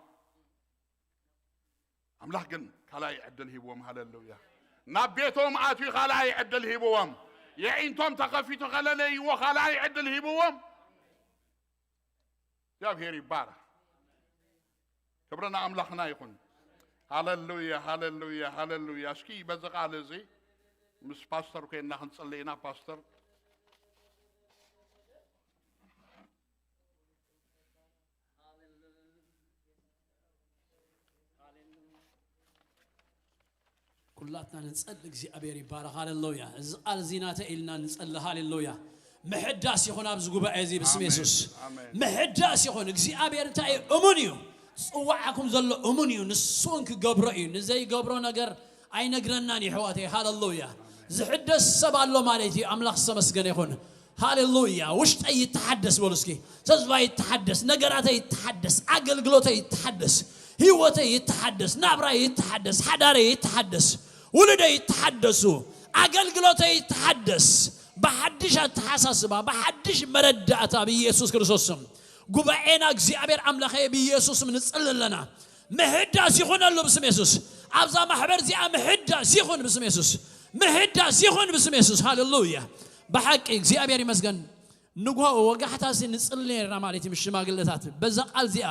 ኣምላኽ ግን ካልኣይ ዕድል ሂብዎም። ሃሌሉያ። ናብ ቤቶም ኣትዩ ካልኣይ ዕድል ሂብዎም። የዒንቶም ተኸፊቱ ከለለይዎ ካልኣይ ዕድል ሂብዎም። እግዚኣብሔር ይባረኽ። ክብሪ ንኣምላኽና ይኹን። ሃሌሉያ፣ ሃሌሉያ፣ ሃሌሉያ። እስኪ በዚ ቃል እዚ ምስ ፓስተር ኮይንና ክንጽሊ ኢና። ፓስተር ኩላትና ንጸሊ፣ እግዚኣብሔር ይባረኽ። ሃሌሉያ። እዚ ቃል እዚ ናተ ኢልና ንጸሊ። ሃሌሉያ። ምሕዳስ ይኹን ኣብዚ ጉባኤ እዚ ብስም ኣሜን፣ የሱስ። ኣሜን። ምሕዳስ ይኹን። እግዚኣብሔር እንታይ እዩ? እሙን እዩ። ዝጽዋዓኩም ዘሎ እሙን እዩ። ንሱ እውን ክገብሮ እዩ። ንዘይገብሮ ነገር ኣይነግረናን እዩ፣ ኣሕዋተይ። ሃሌሉያ። ዝሕደስ ሰብ ኣሎ ማለት እዩ። ኣምላኽ ዝተመስገነ ይኹን። ሃሌሉያ። ውሽጠይ ይተሓደስ በሉ እስኪ። ተስፋይ ይተሓደስ፣ ነገራተይ ይተሓደስ፣ ኣገልግሎተይ ይተሓደስ፣ ህይወተይ ይተሓደስ፣ ናብራይ ይተሓደስ፣ ሓዳረይ ይተሓደስ፣ ውሉደይ ይተሓደሱ፣ ኣገልግሎተይ ይተሓደስ። ብሓድሽ ኣተሓሳስባ፣ ብሓድሽ መረዳእታ ብኢየሱስ ክርስቶስ ስም ጉባኤና እግዚኣብሔር ኣምላኸ ብኢየሱስ ስም ንጽሊ ኣለና። ምሕዳስ ይኹነሉ ብስም የሱስ። ኣብዛ ማሕበር እዚኣ ምሕዳስ ይኹን ብስም የሱስ። ምሕዳስ ይኹን ብስም የሱስ። ሃሌሉያ። ብሓቂ እግዚኣብሔር ይመስገን። ንግሆ ወጋሕታ ሲ ንጽሊ ነርና ማለት እዩ፣ ምስ ሽማግለታት። በዛ ቃል እዚኣ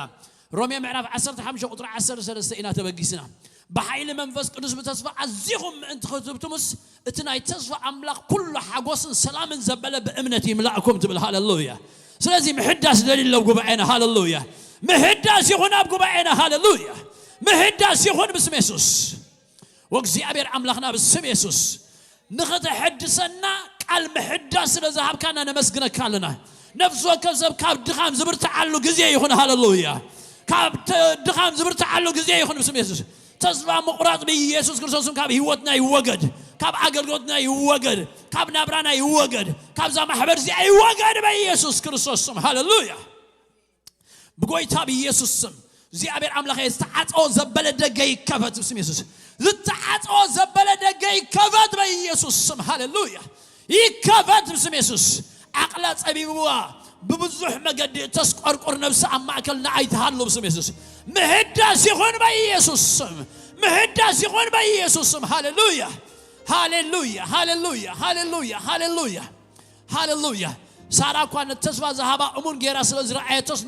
ሮሜ ምዕራፍ ዓሰርተ ሓሙሽተ ቁጽሪ ዓሰርተ ሰለስተ ኢና ተበጊስና። ብሓይሊ መንፈስ ቅዱስ ብተስፋ ኣዚኹም ምእንቲ ክትብትሙስ፣ እቲ ናይ ተስፋ ኣምላኽ ኩሉ ሓጎስን ሰላምን ዘበለ ብእምነት ይምላእኩም ትብል። ሃሌሉያ። ስለዚ ምሕዳስ ደልዩ ኣሎ ጉባኤና። ሃሌሉያ። ምሕዳስ ይኹን ኣብ ጉባኤና። ሃሌሉያ። ምሕዳስ ይኹን ብስም የሱስ። ወእግዚኣብሔር ኣምላኽና ብስም የሱስ ንኽተሐድሰና ቃል ምሕዳስ ስለ ዝሃብካና ነመስግነካ ኣለና። ነፍሲ ወከፍ ሰብ ካብ ድኻም ዝብርትዓሉ ግዜ ይኹን። ሃሌሉያ። ካብ ተ-፣ ድኻም ዝብርትዓሉ ግዜ ይኹን ብስም የሱስ። ተስፋ ምቑራጽ ብኢየሱስ ክርስቶስም ካብ ህይወትና ይወገድ፣ ካብ ኣገልግሎትና ይወገድ፣ ካብ ናብራና ይወገድ፣ ካብዛ ማሕበር እዚኣ ይወገድ በኢየሱስ ክርስቶስ ስም። ሃሌሉያ። ብጎይታ ብኢየሱስ ስም እግዚኣብሔር ኣምላኸ ዝተዓፀወ ዘበለ ደገ ይከፈት ብስም የሱስ። ዝተዓፀወ ዘበለ ደገ ይከፈት በኢየሱስ ስም። ሃሌሉያ። ይከፈት ብስም የሱስ። ዓቕላ ጸቢብዋ ብብዙሕ መገዲ እተስቆርቁር ነብሲ ኣብ ማእከልና ኣይትሃሉ ብስም የሱስ። ምህዳስ ይኹን በኢየሱስ ስም። ምህዳስ ይኹን በኢየሱስ ስም። ሃሌሉያ። ሃሌሉያ። ሃሌሉያ። ሃሌሉያ። ሃሌሉያ። ሃሌሉያ። ሳራ እኳ ነቲ ተስፋ ዝሃባ እሙን ጌራ ስለ ዝረኣየቶስ፣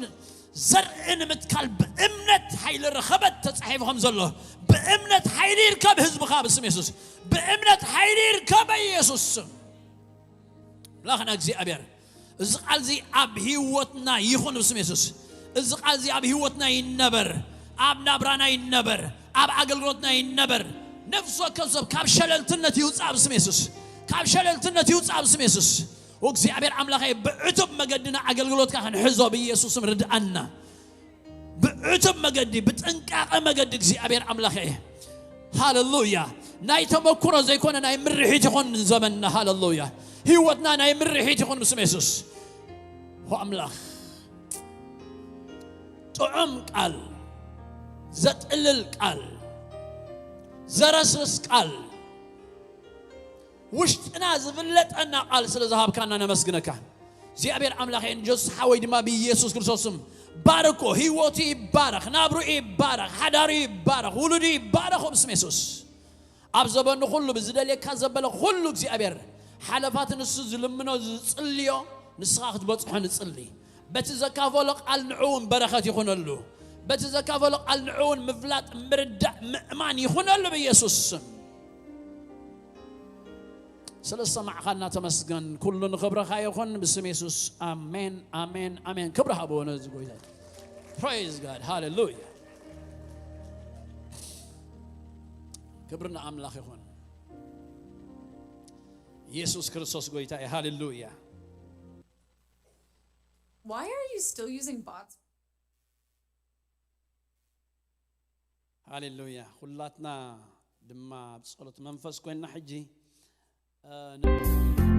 ዘርኢ ንምትካል ብእምነት ሓይሊ ረኸበት ተጻሒፉ ከም ዘሎ፣ ብእምነት ሓይሊ ይርከብ ህዝብኻ ብስም የሱስ። ብእምነት ሓይሊ ይርከብ በኢየሱስ ስም። ኣምላኽና እግዚኣብሔር፣ እዚ ቃል እዚ ኣብ ህይወትና ይኹን ብስም የሱስ። እዚ ቃል እዚ ኣብ ህይወትና ይነበር፣ ኣብ ናብራና ይነበር፣ ኣብ ኣገልግሎትና ይነበር። ነፍሲ ወከፍ ሰብ ካብ ሸለልትነት ይውፃእ ብስም የሱስ። ካብ ሸለልትነት ይውፃእ ብስም የሱስ። እግዚኣብሔር ኣምላኸይ፣ ብዕቱብ መገድና ኣገልግሎትካ ክንሕዞ ብኢየሱስም ርድኣና። ብዕቱብ መገዲ፣ ብጥንቃቐ መገዲ እግዚኣብሔር ኣምላኸይ። ሃሌሉያ። ናይ ተመኩሮ ዘይኮነ ናይ ምርሒት ይኹን ዘመንና። ሃሌሉያ። ህይወትና ናይ ምርሒት ይኹን ብስም የሱስ። ሆ ኣምላኽ፣ ጥዑም ቃል፣ ዘጥልል ቃል፣ ዘረስርስ ቃል፣ ውሽጥና ዝፍለጠና ቃል ስለ ዝሃብካና ነመስግነካ። እግዚኣብሔር ኣምላኸ፣ ንጆስ ሓወይ ድማ ብኢየሱስ ክርስቶስ ስም ባርኮ። ህይወቱ ይባረኽ፣ ናብሩ ይባረኽ፣ ሓዳሩ ይባረኽ፣ ውሉዱ ይባረኽ ብስም የሱስ። ኣብ ዘበኑ ኩሉ ብዝደልየካ ዘበለ ኩሉ እግዚኣብሔር ሓለፋት ንሱ ዝልምኖ ዝጽልዮ ንስኻ ክትበጽሖ ንጽሊ። በቲ ዘካፈሎ ቃል ንዑ እውን በረኸት ይኹነሉ። በቲ ዘካፈሎ ቃል ንዑ እውን ምፍላጥ፣ ምርዳእ፣ ምእማን ይኹነሉ ብኢየሱስ ስም። ስለ ዝሰማዕኻና ተመስገን። ኩሉ ንኽብረኻ ይኹን ብስም የሱስ። ኣሜን፣ ኣሜን፣ ኣሜን። ክብሪ ሃብዎ ነዚ ጎይታ። Praise God. ሃሌሉያ። ክብሪ ንኣምላኽ ይኹን። ኢየሱስ ክርስቶስ ጎይታ እዩ። ሃሌሉያ። Why are you still using bots? ሃሌሉያ። ኩላትና ድማ ኣብ ጸሎት መንፈስ ኮይንና ሕጂ፣ እ፣